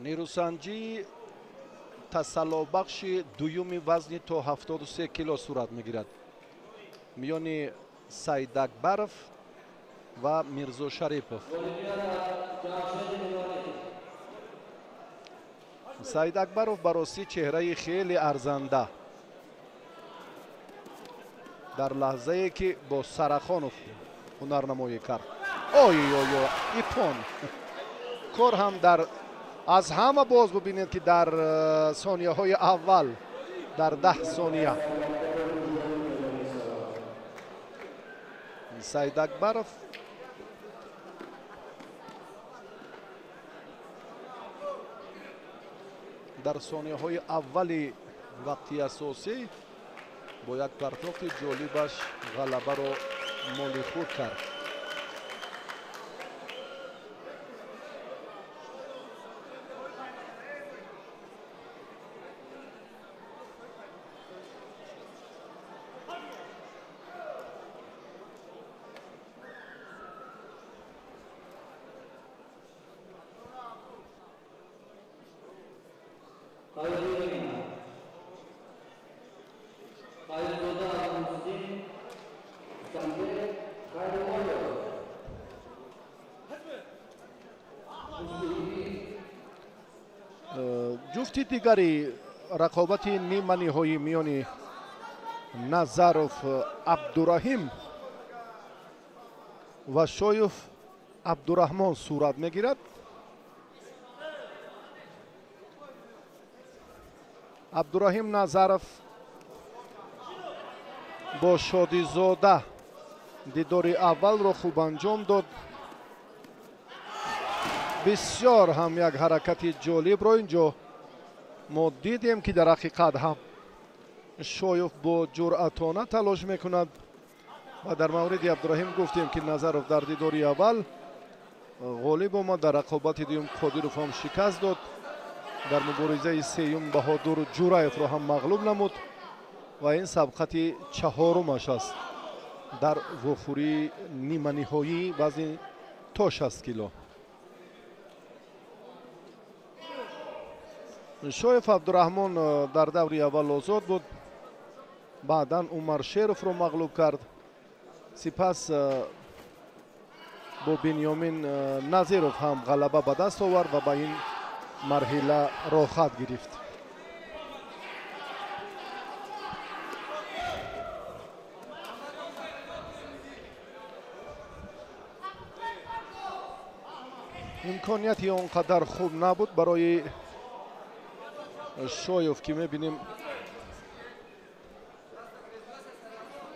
Нерӯсанҷии тасаллобахши дуюми вазни то 73 кило сурат мегирад миёни Сайдакбаров ва Мирзошарипов. Сайдакбаров ба ростӣ чеҳраи хеле арзанда дар лаҳзае ки бо Сарахонов ҳунарнамоӣ кард. Ой ой ой, ипон кор ҳам дар аз ҳама боз бубинед ки дар сонияҳои аввал дар 10 сония Сайдакбаров дар сонияҳои аввали вақти асосӣ бо як партофти ҷолибаш ғалабаро моли худ кард. Ҷуфти дигари рақобати ниманиҳои миёни Назаров Абдураҳим ва Шоев Абдураҳмон сурат мегирад. Абдураҳим Назаров бо Шодизода дидори аввалро хуб анҷом дод. Бисёр ҳам як ҳаракати ҷолибро инҷо мо дидем ки дар ҳақиқат ҳам Шоев бо ҷуръатона талош мекунад ва дар мавриди Абдураҳим гуфтем ки Назаров дар дидори аввал ғолиб омад, дар рақобати дуюм Қодиров ҳам шикаст дод, дар муборизаи сеюм Баҳодур Ҷураевро ҳам мағлуб намуд ва ин сабқати чаҳорумаш аст дар вохӯрии ниманиҳоӣ вазни то 60 кило. Шоев Абдураҳмон дар даври аввал озод буд, баъдан Умаршеровро мағлуб кард, сипас бо Бинёмин Назиров ҳам ғалаба ба даст овард ва ба ин марҳила роҳхат гирифт. Имконияти он қадар хуб набуд барои Шоев ки мебинем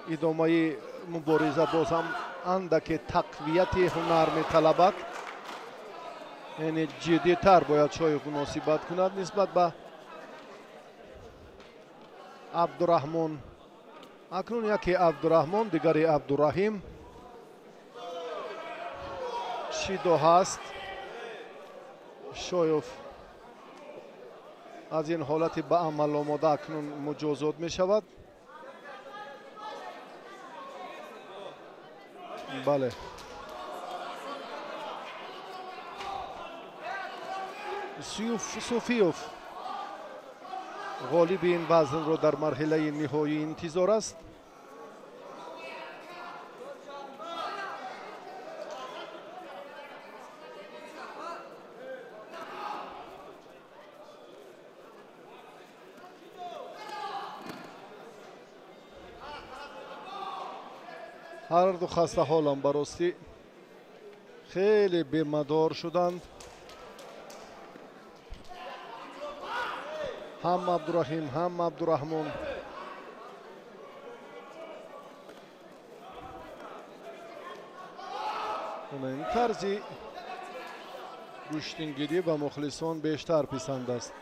идомаи мубориза боз ҳам андаке тақвияти ҳунар металабад, яъне ҷиддитар бояд Шоев муносибат кунад нисбат ба Абдураҳмон. Акнун яке Абдураҳмон, дигари Абдураҳим шидо ҳаст. Шоев аз ин ҳолати ба амал омода акнун муҷозот мешавад. Бале, Суфиев ғолиби ин вазнро дар марҳилаи ниҳоӣ интизор аст. Ҳар ду хастаҳолам ба ростӣ хеле бемадор шуданд. Ҳам Абдураҳим, ҳам Абдураҳмон. Ин тарзи гӯштингирӣ ба мухлисон бештар писанд аст.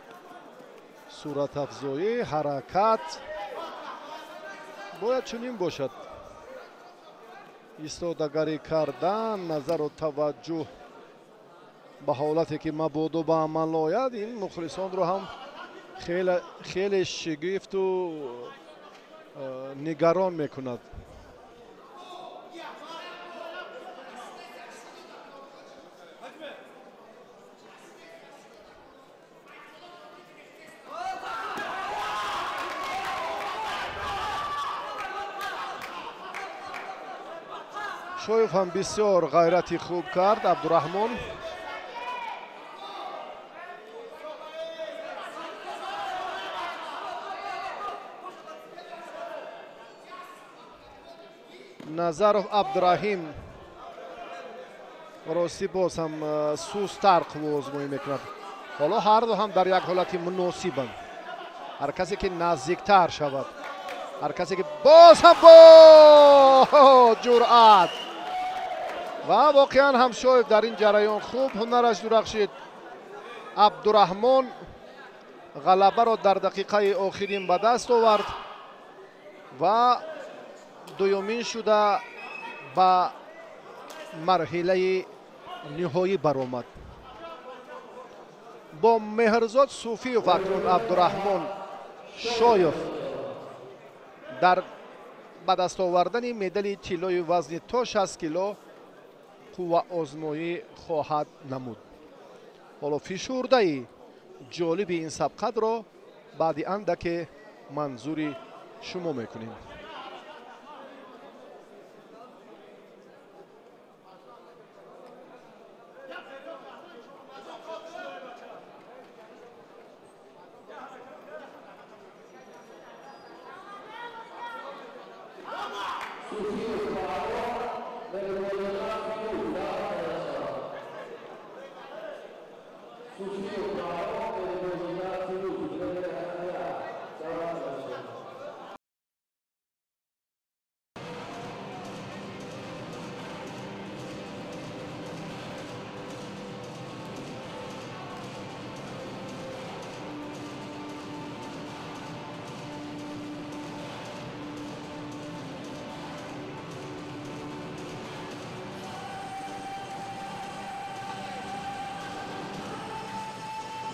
Суратафзоӣ, ҳаракат бояд чунин бошад. Истодагарӣ кардан, назару таваҷҷӯҳ ба ҳолате ки мабодо ба амал ояд, ин мухлисонро ҳам хеле шигифту нигарон мекунад. Шоев ҳам бисёр ғайрати хуб кард. Абдураҳмон Назаров Абдураҳим ростӣ боз ҳам сустар қувваозмоӣ мекунад. Ҳоло ҳар ду ҳам дар як ҳолати муносибанд. Ҳар касе ки наздиктар шавад, ҳар касе ки боз ҳам бо ҷуръат ва воқеан ҳам Шоев дар ин ҷараён хуб ҳунараш дурахшид. Абдураҳмон ғалабаро дар дақиқаи охирин ба даст овард ва дуюмин шуда ба марҳилаи ниҳоӣ баромад. Бо Меҳрзод Суфиев акнун Абдураҳмон Шоев дар ба даст овардани медали тиллои вазни то 60 кило қувваозмоӣ хоҳад намуд. Ҳоло фишурдаи ҷолиби ин сабқатро баъди андаке манзури шумо мекунем.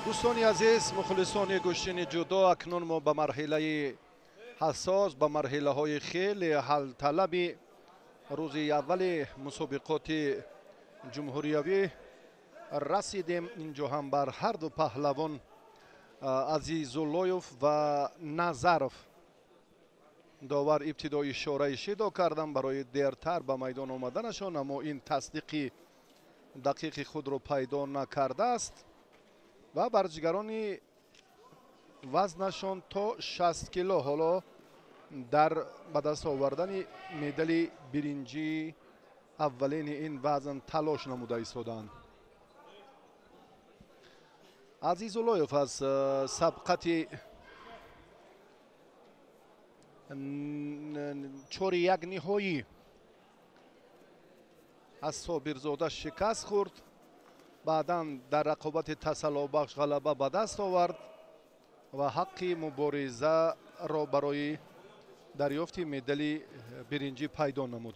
Дӯстони азиз, мухлисони гӯштини ҷудо, акнун мо ба марҳилаи ҳассос, ба марҳилаҳои хеле ҳалталаби рӯзи аввали мусобиқоти ҷумҳуриявӣ расидем. Инҷо ҳам бар ҳар ду паҳлавон Азизуллоев ва Назаров довар ибтидо ишораи шидо кардам барои дертар ба майдон омаданашон, аммо ин тасдиқи дақиқи худро пайдо накардааст ва варзишгарони вазнашон то 60 кило ҳоло дар ба даст овардани медали биринҷии аввалини ин вазн талош намуда истодаанд. Азизуллоев аз сабқати 4-1 ниҳоӣ аз Собирзода шикаст хӯрд, баъдан дар рақобати тасаллобахш ғалаба ба даст овард ва ҳаққи муборизаро барои дарёфти медали биринҷӣ пайдо намуд.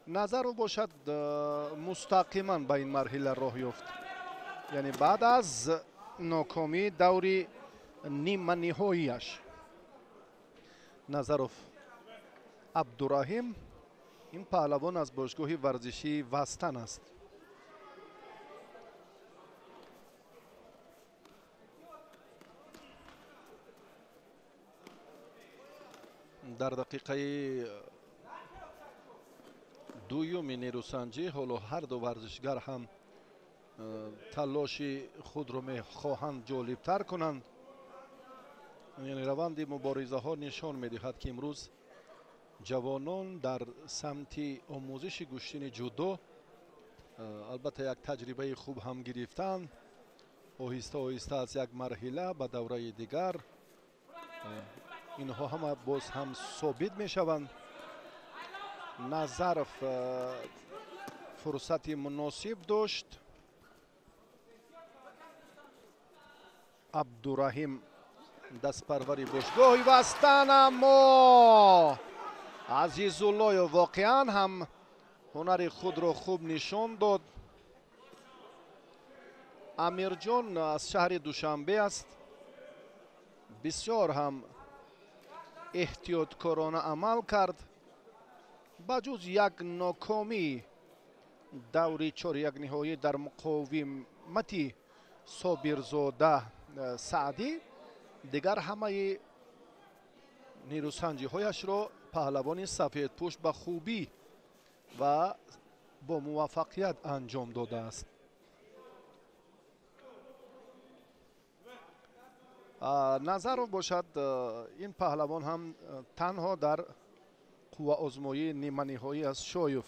Назаров бошад мустақиман ба ин марҳила роҳ ёфт, яъне баъд аз нокомии даври ниманиҳоияш. Назаров Абдураҳим ин паҳлавон аз бошгоҳи варзишии Вастан аст. Дар дақиқаи дуюми нерӯсанҷӣ ҳоло ҳар ду варзишгар ҳам талоши худро мехоҳанд ҷолибтар кунанд. Яъне раванди муборизаҳо нишон медиҳад, ки имрӯз Ҷавонон дар самти омӯзиши гӯштини ҷудо албатта як таҷрибаи хуб ҳам гирифтанд. Оҳиста оҳиста аз як марҳила ба давраи дигар инҳо ҳама боз ҳам собит мешаванд. Назаров фурсати муносиб дошт. Абдураҳим дастпарвари бошгоҳи вастан, аммо Азизуллоев воқеан ҳам ҳунари худро хуб нишон дод. Амирҷон аз шаҳри Душанбе аст. Бисёр ҳам эҳтиёткорона амал кард. Ба ҷуз як нокомӣ даври чорякниҳоӣ дар муқовимати Собирзода Саъдӣ, дигар ҳамаи нерӯсанҷиҳояшро паҳлавони сафедпӯш ба хубӣ ва бо муваффақият анҷом додааст. Назаров бошад, ин паҳлавон ҳам танҳо дар қувваозмоии ниманиҳоӣ аз Шоев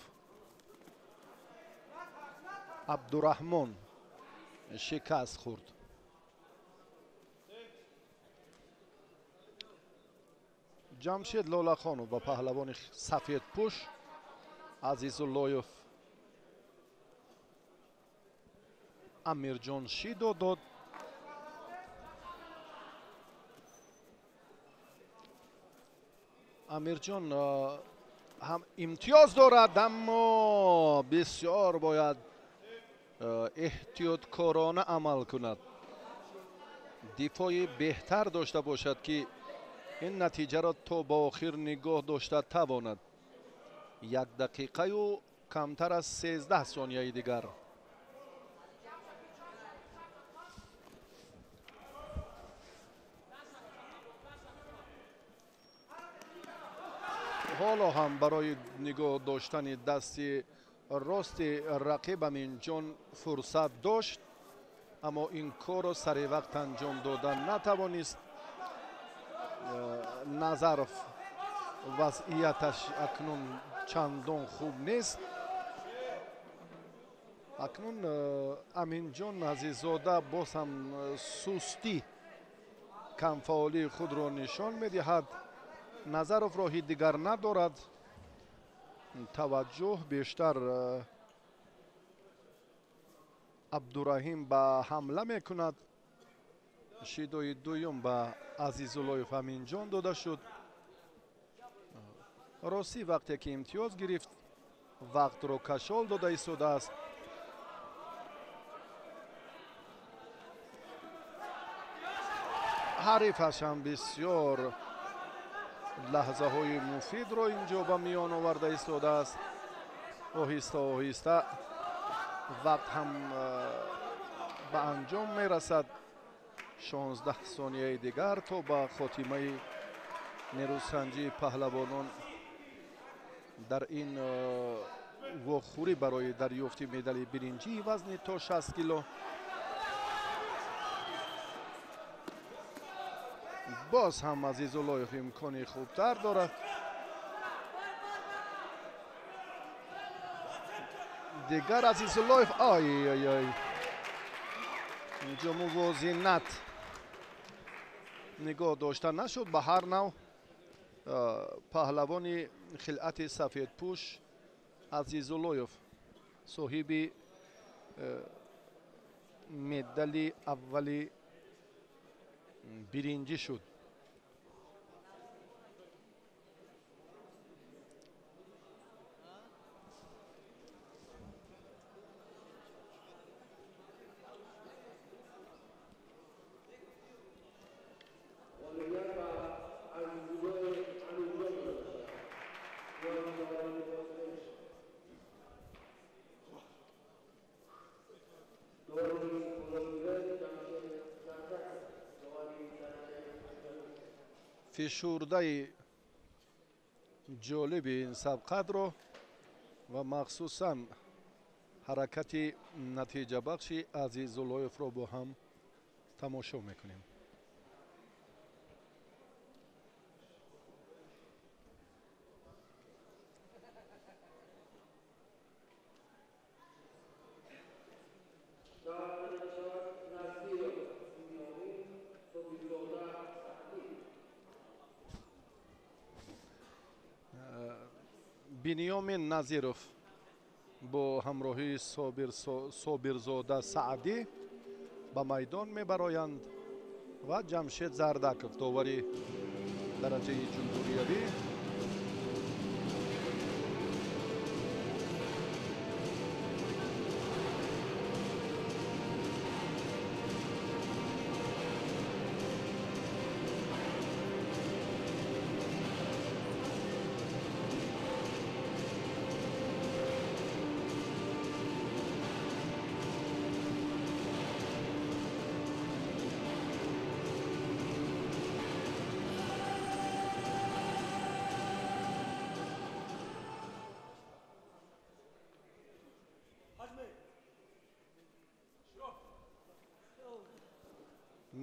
Абдураҳмон шикаст хӯрд. Ҷамшед Лолахонов ба паҳлавони сафедпӯш Азизуллоев Амирҷон шидо дод. Амирҷон ҳам имтиёз дорад, аммо бисёр бояд эҳтиёткорона амал кунад, дифои беҳтар дошта бошад, ки ин натиҷаро то ба охир нигоҳ дошта тавонад. 1 дақиқаю камтар аз 13 сонияи дигар. Ҳоло ҳам барои нигоҳ доштани дасти рости рақиб Аминҷон фурсат дошт, аммо ин корро сари вақт анҷом дода натавонист. Назаров вазъияташ акнун чандон хуб нест. Акнун Аминҷон Азиззода боз ҳам сустӣ, камфаъолии худро нишон медиҳад. Назаров роҳи дигар надорад. Таваҷҷӯҳ бештар Абдураҳим ба ҳамла мекунад. Шидои дуюм ба Азизуллоев Аминҷон дода шуд. Ростӣ вақте ки имтиёз гирифт, вақтро кашол дода истодааст. Ҳарифаш ҳам бисёр лаҳзаҳои муфидро инҷо ба миён оварда истодааст. Оҳиста оҳиста вақт ҳам ба анҷом мерасад. 16 сонияи дигар то ба хотимаи нерӯсанҷии паҳлавонон дар ин вохӯрӣ барои дарёфти медали биринҷии вазни то 60 кило. Боз ҳам Азизуллоев имкони хубтар дорад. Дигар Азизуллоев, ай ай ай, инҷо мувозинат нигоҳ дошта нашуд. Ба ҳар нав паҳлавони хилъати сафедпӯш Азизуллоев соҳиби медали аввали биринҷӣ шуд. Фишурдаи ҷолиби ин сабқатро ва махсусан ҳаракати натиҷабахши Азизуллоевро бо ҳам тамошо мекунем. Бинёмин Назиров бо ҳамроҳии Собирзода Саъдӣ ба майдон мебароянд ва Ҷамшед Зардаков, довари дараҷаи ҷумҳуриявӣ.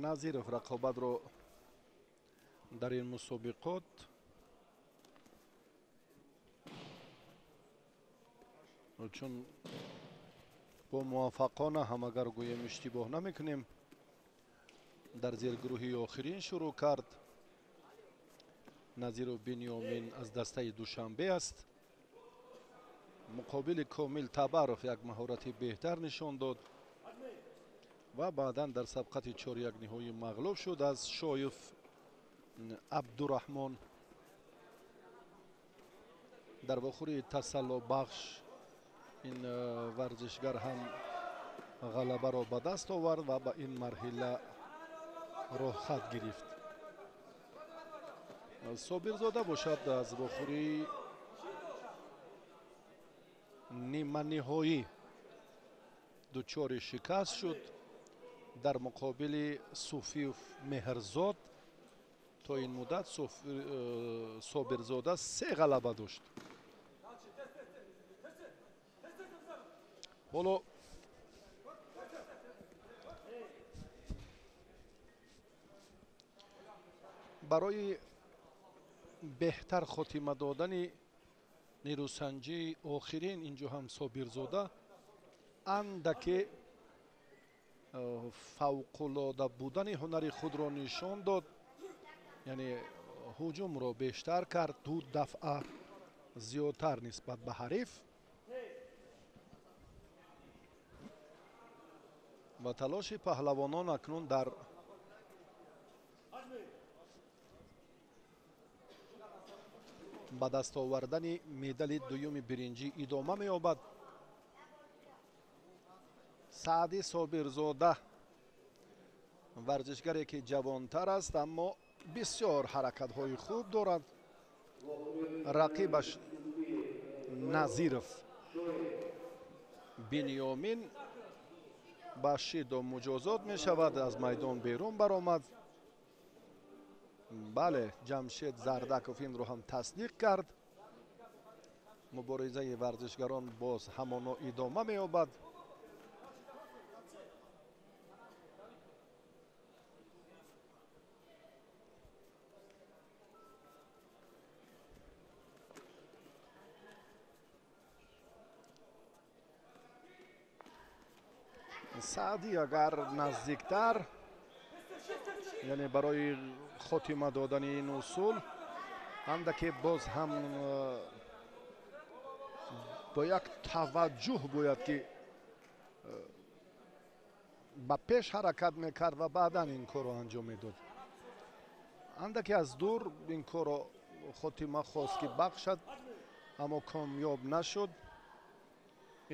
Назиров рақобатро дар ин мусобиқот чун бо муваффақона ҳам агар гӯем иштибоҳ намекунем, дар зергурӯҳи охирин шурӯъ кард. Назиров Бинёмин аз дастаи Душанбе аст. Муқобили Комил Табаров як маҳорати беҳтар нишон дод ва баъдан дар сабқати 4-1 ниҳоӣ мағлуб шуд аз Шоев Абдураҳмон. Дар вохӯри тасаллобахш ин варзишгар ҳам ғалабаро ба даст овард ва ба ин марҳила роҳхат гирифт. Собирзода бошад аз вохӯри ниманиҳоӣ дучори шикаст шуд дар муқобили Суфиев Меҳрзод. То ин муддат Собирзода 3 ғалаба дошт. Ҳоло барои беҳтар хотима додани нерӯсанҷии охирин инҷо ҳам Собирзода андаке фавқулода будани ҳунари худро нишон дод, яъне ҳуҷумро бештар кард, 2 дафъа зиёдтар нисбат ба ҳариф ва талоши паҳлавонон акнун дар ба даст овардани медали дуюми биринҷӣ идома меёбад. Саъди Собирзода варзишгаре ки ҷавонтар аст, аммо бисёр ҳаракатҳои хуб дорад. Рақибаш Назиров Бинёмин ба шидо муҷозот мешавад, аз майдон берун баромад. Бале, Ҷамшед Зардаков инро ҳам тасдиқ кард. Муборизаи варзишгарон боз ҳамоно идома меёбад. Саъдӣ агар наздиктар, яъне барои хотима додани ин усул андаке боз ҳам бо як таваҷҷӯҳ бояд ки ба пеш ҳаракат мекард ва баъдан ин корро анҷом медод. Андаке аз дур ин корро хотима хост ки бахшад, аммо комёб нашуд.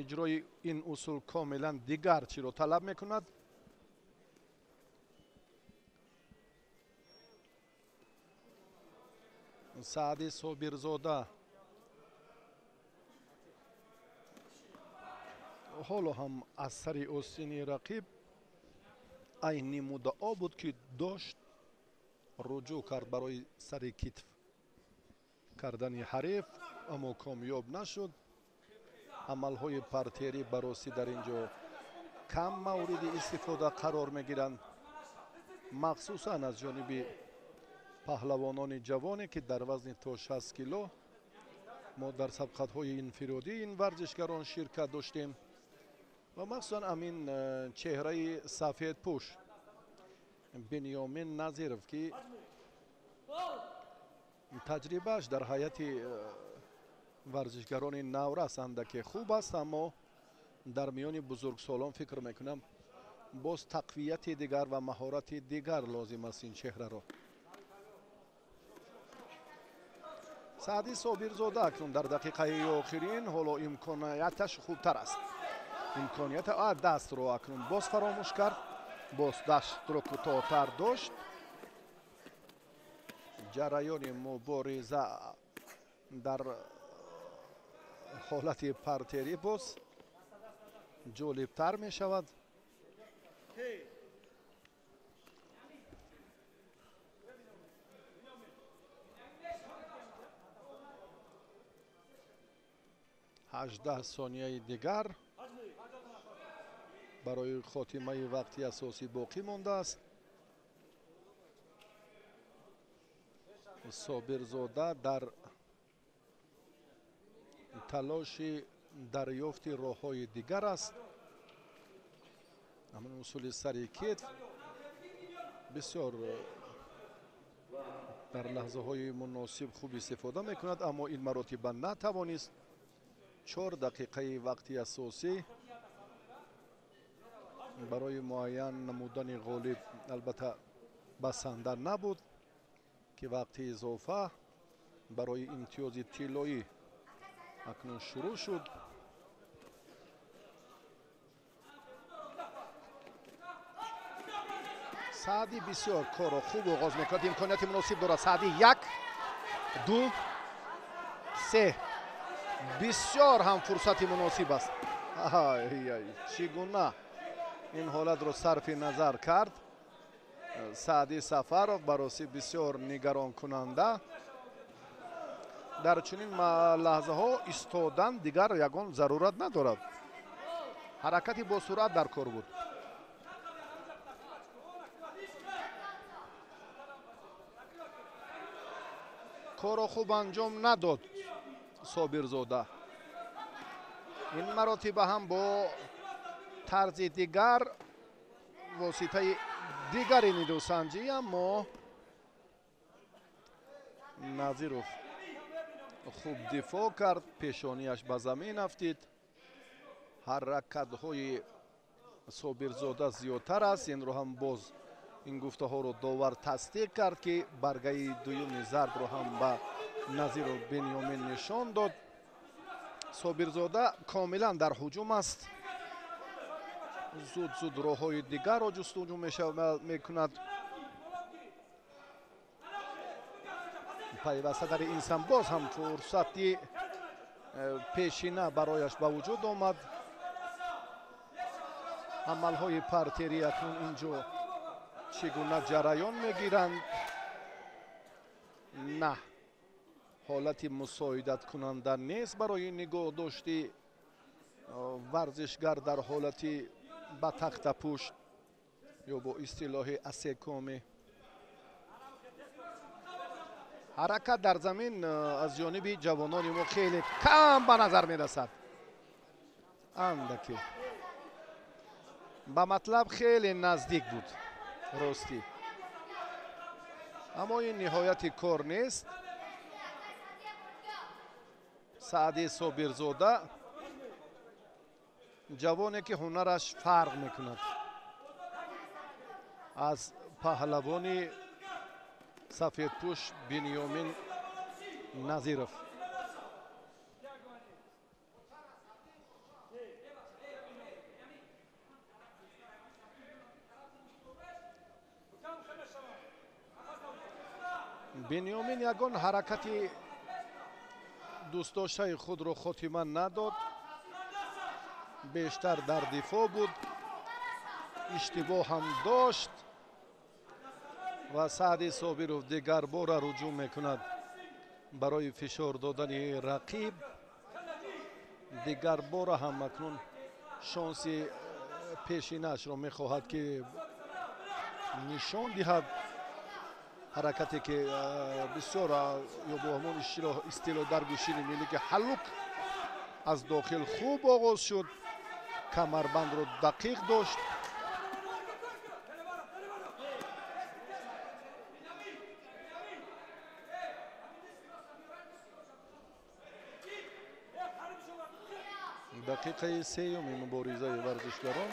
Иҷрои ин усул комилан дигар чиро талаб мекунад. Саъди Собирзода ҳоло ҳам аз сари остини рақиб айни муддао буд ки дошт, руҷӯъ кард барои сари китф кардани ҳариф, аммо комёб нашуд. Амалҳои партерӣ баросӣ дар ин ҷо кам мавриди истифода қарор мегиранд, махсусан аз ҷониби паҳлавонони ҷавоне ки дар вазни то 60 кило мо дар сабқатҳои инфиродии ин варзишгарон ширкат доштем ва махсусан ҳамин чеҳраи сафедпӯш Бинёмин Назиров ки таҷрибааш дар ҳайати Варзишгарони наврас андаке хуб аст, аммо дар миёни бузургсолон фикр мекунам боз тақвияти дигар ва маҳорати дигар лозим аст ин чеҳраро. Саъди Собирзода акнун дар дақиқаи охирин ҳоло имконияташ хубтар аст. Имконияти дастро акнун боз фаромӯш кард, боз дастро кӯтоҳтар дошт. Ҷараёни мубориза дар ҳолати партерӣ боз ҷолибтар мешавад. 18 сонияи дигар барои хотимаи вақти асосӣ боқӣ мондааст. Собирзода дар талоши дарёфти роҳҳои дигар аст. Ҳамин усули сари кетф бисёр дар лаҳзаҳои муносиб хуб истифода мекунад, аммо ин маротиба натавонист. 4 дақиқаи вақти асосӣ барои муайян намудани ғолиб албатта басанда набуд, ки вақти изофа барои имтиёзи тиллоӣ акнун шурӯъ шуд. Саъди бисёр корро хуб оғоз мекунад, имконияти муносиб дорад. Саъди 1, 2, 3. Бисёр ҳам фурсати муносиб аст. Чӣ гуна ин ҳолатро сарфи назар кард Саъди Сафаров, бароси бисёр нигаронкунанда. Дар чунин лаҳзаҳо истодан дигар ягон зарурат надорад. Ҳаракати босуръат дар кор буд. Корро хуб анҷом надод Собирзода. Ин маротиба ҳам бо тарзи дигар, воситаи дигари нидосанҷӣ, аммо Назиров хуб дифоъ кард, пешонияш ба замин афтид. Ҳаракатҳои Собирзода зиёдтар аст. Инро ҳам боз ин гуфтаҳоро довар тасдиқ кард, ки баргаи дуюми зардро ҳам ба Назиров Бенёмин нишон дод. Собирзода комилан дар ҳуҷум аст. Зуд зуд роҳҳои дигарро ҷустуҷӯ мекунад. Пайваста дар ин сам боз ҳам фурсати пешина барояш ба вуҷуд омад. Амалҳои партерӣ акнун инҷо чӣ гуна ҷараён мегиранд? На, ҳолати мусоидаткунанда нест барои нигоҳдошти варзишгар дар ҳолати ба тахтапушт ё бо истилоҳи асекомӣ. Ҳаракат дар замин аз ҷониби ҷавонони мо хеле кам ба назар мерасад. Андаке ба матлаб хеле наздик буд ростӣ, аммо ин ниҳояти кор нест. Саъди Собирзода ҷавоне ки ҳунараш фарқ мекунад аз паҳлавони сафедпӯш Бенёмин Назиров. Бенёмин ягон ҳаракати дӯстдоштаи худро хотима надод, бештар дар дифоъ буд, иштибоҳ ҳам дошт ва Саъди Собиров дигарбора руҷӯъ мекунад барои фишор додани рақиб. Дигарбора ҳам акнун шонси пешинаашро мехоҳад ки нишон диҳад. Ҳаракате ки бисёр ё бо ҳамон истилоҳ дар гӯшини миллӣ ки ҳаллук аз дохил хуб оғоз шуд, камарбандро дақиқ дошт. Дақиқаи сеюми муборизаи варзишгарон.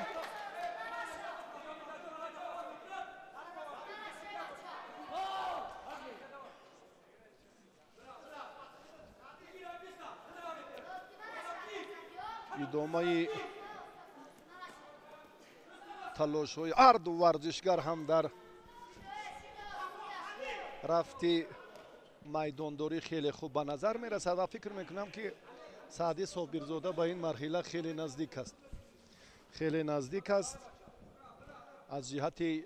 Идомаи талошҳои ҳар ду варзишгар ҳам дар рафти майдондорӣ хеле хуб ба назар мерасад ва фикр мекунам, ки Саъди Собирзода ба ин марҳила хеле наздик аст, хеле наздик аст аз ҷиҳати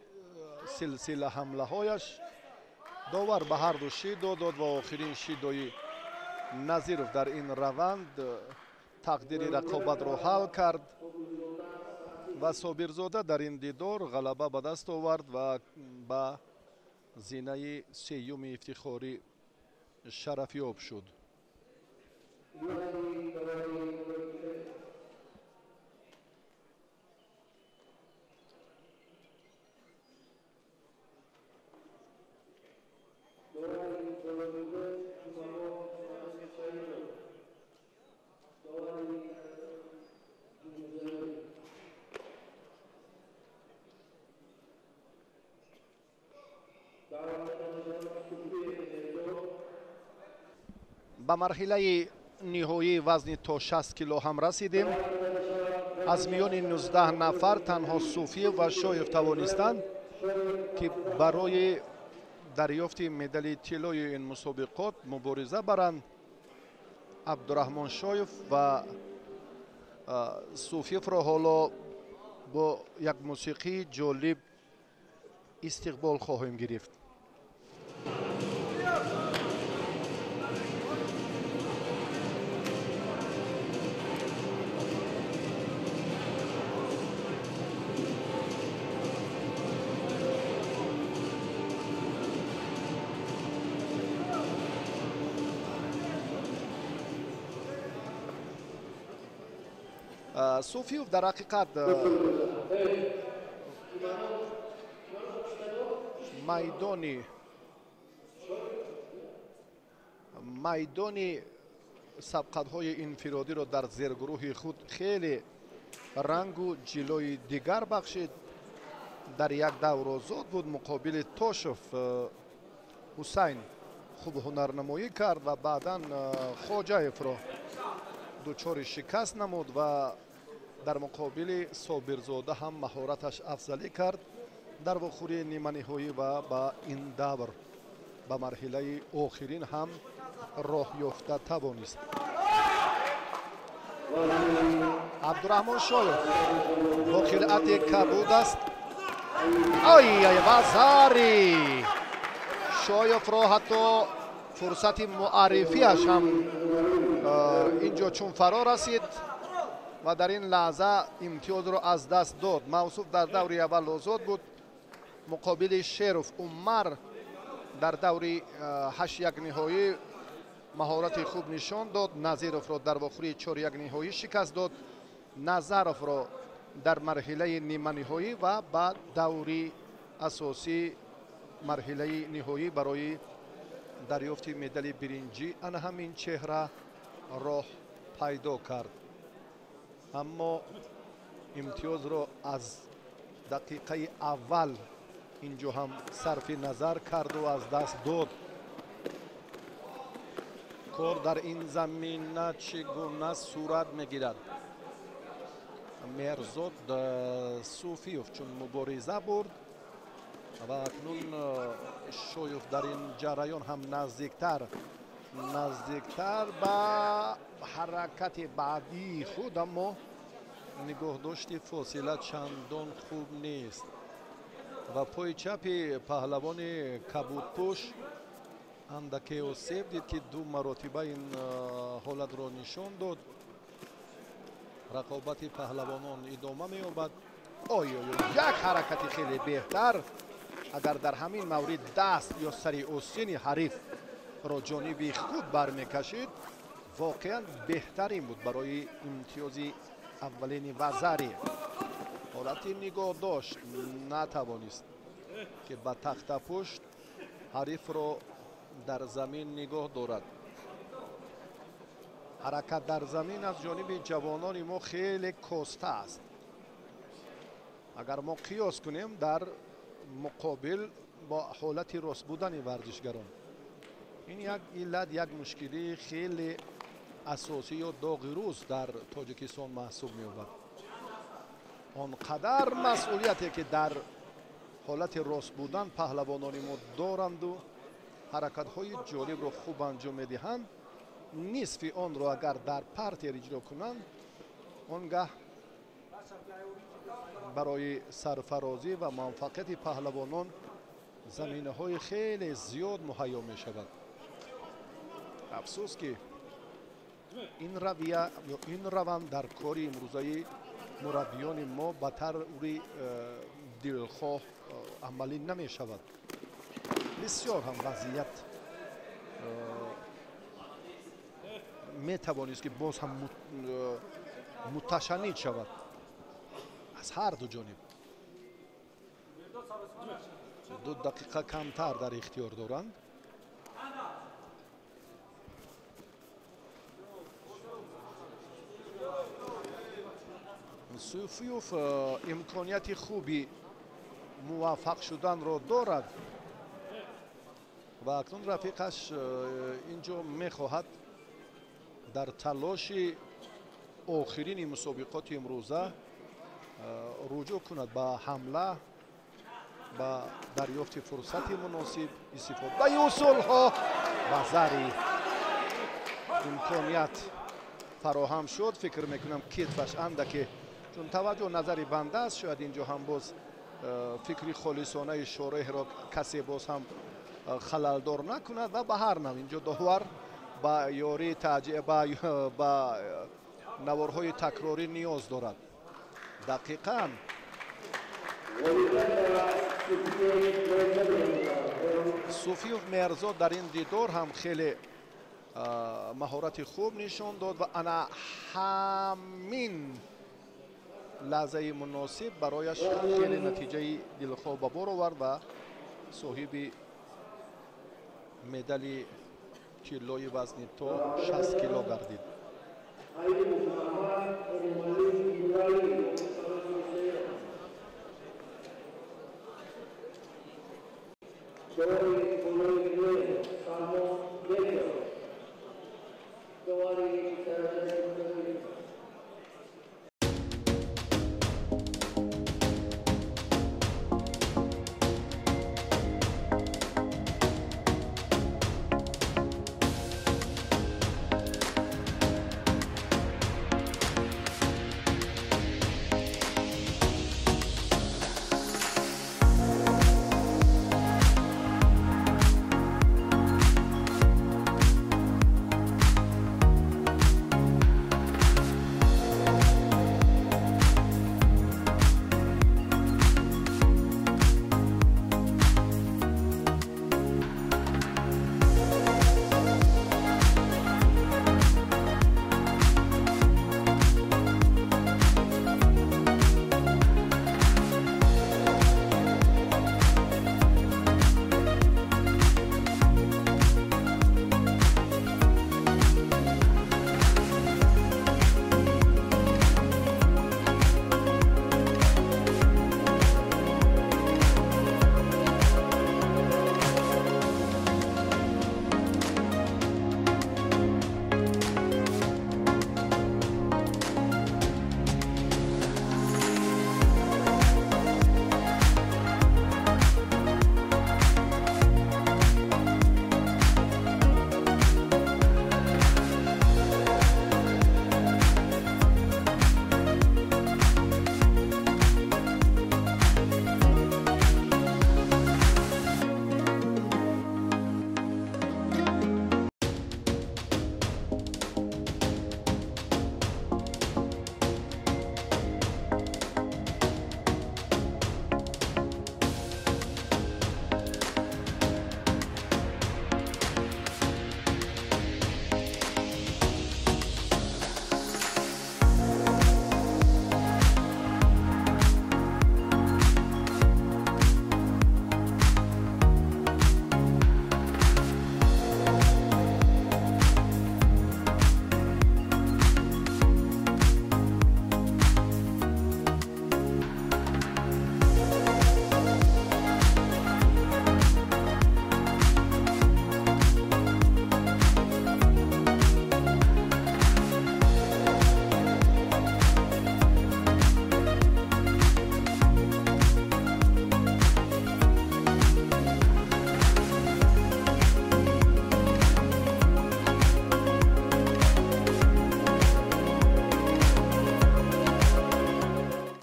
силсила ҳамлаҳояш. Довар ба ҳар ду шидо дод ва охирин шидои Назиров дар ин раванд тақдири рақобатро ҳал кард ва Собирзода дар ин дидор ғалаба ба даст овард ва ба зинаи сеюми ифтихорӣ шарафёб шуд. Ба марҳилаи ниҳоии вазни то 60 кило ҳам расидем. Аз миёни 19 нафар танҳо Суфиев ва Шоев тавонистанд, ки барои дарёфти медали тиллои ин мусобиқот мубориза баранд. Абдураҳмон Шоев ва Суфиевро ҳоло бо як мусиқии ҷолиб истиқбол хоҳем гирифт. Суфиев дар ҳақиқат майдони сабқатҳои инфиродиро дар зергурӯҳи худ хеле рангу ҷилои дигар бахшид. Дар як давр озод буд, муқобили Тошев Ҳусайн хуб ҳунарнамоӣ кард ва баъдан Хоҷаевро дучори шикаст намуд ва дар муқобили Собирзода ҳам маҳораташ афзалӣ кард дар вохӯрии ниманиҳоӣ ва ба ин давр ба марҳилаи охирин ҳам роҳ ёфта тавонист. Абдураҳмон Шоев бо хилъати кабуд аст. Ай вазари Шоевро ҳатто фурсати муаррифиаш ҳам инҷо чун фаро расид ва дар ин лаҳза имтиёзро аз даст дод. Мавсуф дар даври аввал озод буд, муқобили Шеров Умар дар даври 8-1 ниҳоӣ маҳорати хуб нишон дод. Назировро дар вохӯрии 4-1 ниҳоӣ шикаст дод. Назаровро дар марҳилаи ниманиҳоӣ ва ба даври асосӣ марҳилаи ниҳоӣ барои дарёфти медали биринҷӣ ана ҳамин чеҳра роҳ пайдо кард. Аммо имтиёзро аз дақиқаи аввал инҷо ҳам сарфи назар карду аз даст дод. Кор дар ин замина чӣ гуна сурат мегирад? Мерзод Суфиев чун мубориза бурд ва акнун Шоев дар ин ҷараён ҳам наздиктар ба ҳаракати баъдии худ, аммо нигоҳдошти фосила чандон хуб нест ва пои чапи паҳлавони кабудпӯш андаке осеб дид, ки ду маротиба ин ҳолатро нишон дод. Рақобати паҳлавонон идома меёбад. Ой, як ҳаракати хеле беҳтар. Агар дар ҳамин маврид даст ё сари остини ҳарифро ҷониби худ бармекашид, воқеан беҳтарин буд барои имтиёзи аввалини вазари. Ҳолати нигоҳ дошт, натавонист ки ба тахтапушт ҳарифро дар замин нигоҳ дорад. Ҳаракат дар замин аз ҷониби ҷавонони мо хеле коста аст. Агар мо қиёс кунем дар муқобил бо ҳолати рост будани варзишгарон, ин як иллат, як мушкилии хеле асосӣ ё доғи рӯз дар Тоҷикистон маҳсуб меёбад. Он қадар масъулияте ки дар ҳолати рост будан паҳлавонони мо доранду ҳаракатҳои ҷолибро хуб анҷом медиҳанд, нисфи онро агар дар партер иҷро кунанд, он гаҳ барои сарфарозӣ ва муваффақияти паҳлавонон заминаҳои хеле зиёд муҳайё мешавад. Афсӯс ки ин равия ё ин раванд дар кори имрӯзаи мураббиёни мо ба таври дилхоҳ амалӣ намешавад. Бисёр ҳам вазъият метавонист ки боз ҳам муташаннид шавад аз ҳар ду ҷониб. 2 дақиқа камтар дар ихтиёр доранд. Суфиев имконияти хуби муваффақ шуданро дорад ва акнун рафиқаш инҷо мехоҳад дар талоши охирини мусобиқоти имрӯза руҷӯъ кунад ба ҳамла, ба дарёфти фурсати муносиб, истифодаи усулҳо ба зари имконият фароҳам шуд. Фикр мекунам китфаш андаке, чун таваҷҷӯҳ назари банда аст, шояд инҷо ҳам боз фикри холисонаи шореҳро касе боз ҳам халалдор накунад ва ба ҳар нав инҷо довар ба ёрии ба наворҳои такрорӣ ниёз дорад. Дақиқан Суфиев Мирзо дар ин дидор ҳам хеле маҳорати хуб нишон дод ва ана ҳамин лаҳзаи муносиб барояш хеле натиҷаи дилхоҳ ба бор овард ва соҳиби медали тиллои вазни то 60 кило гардид.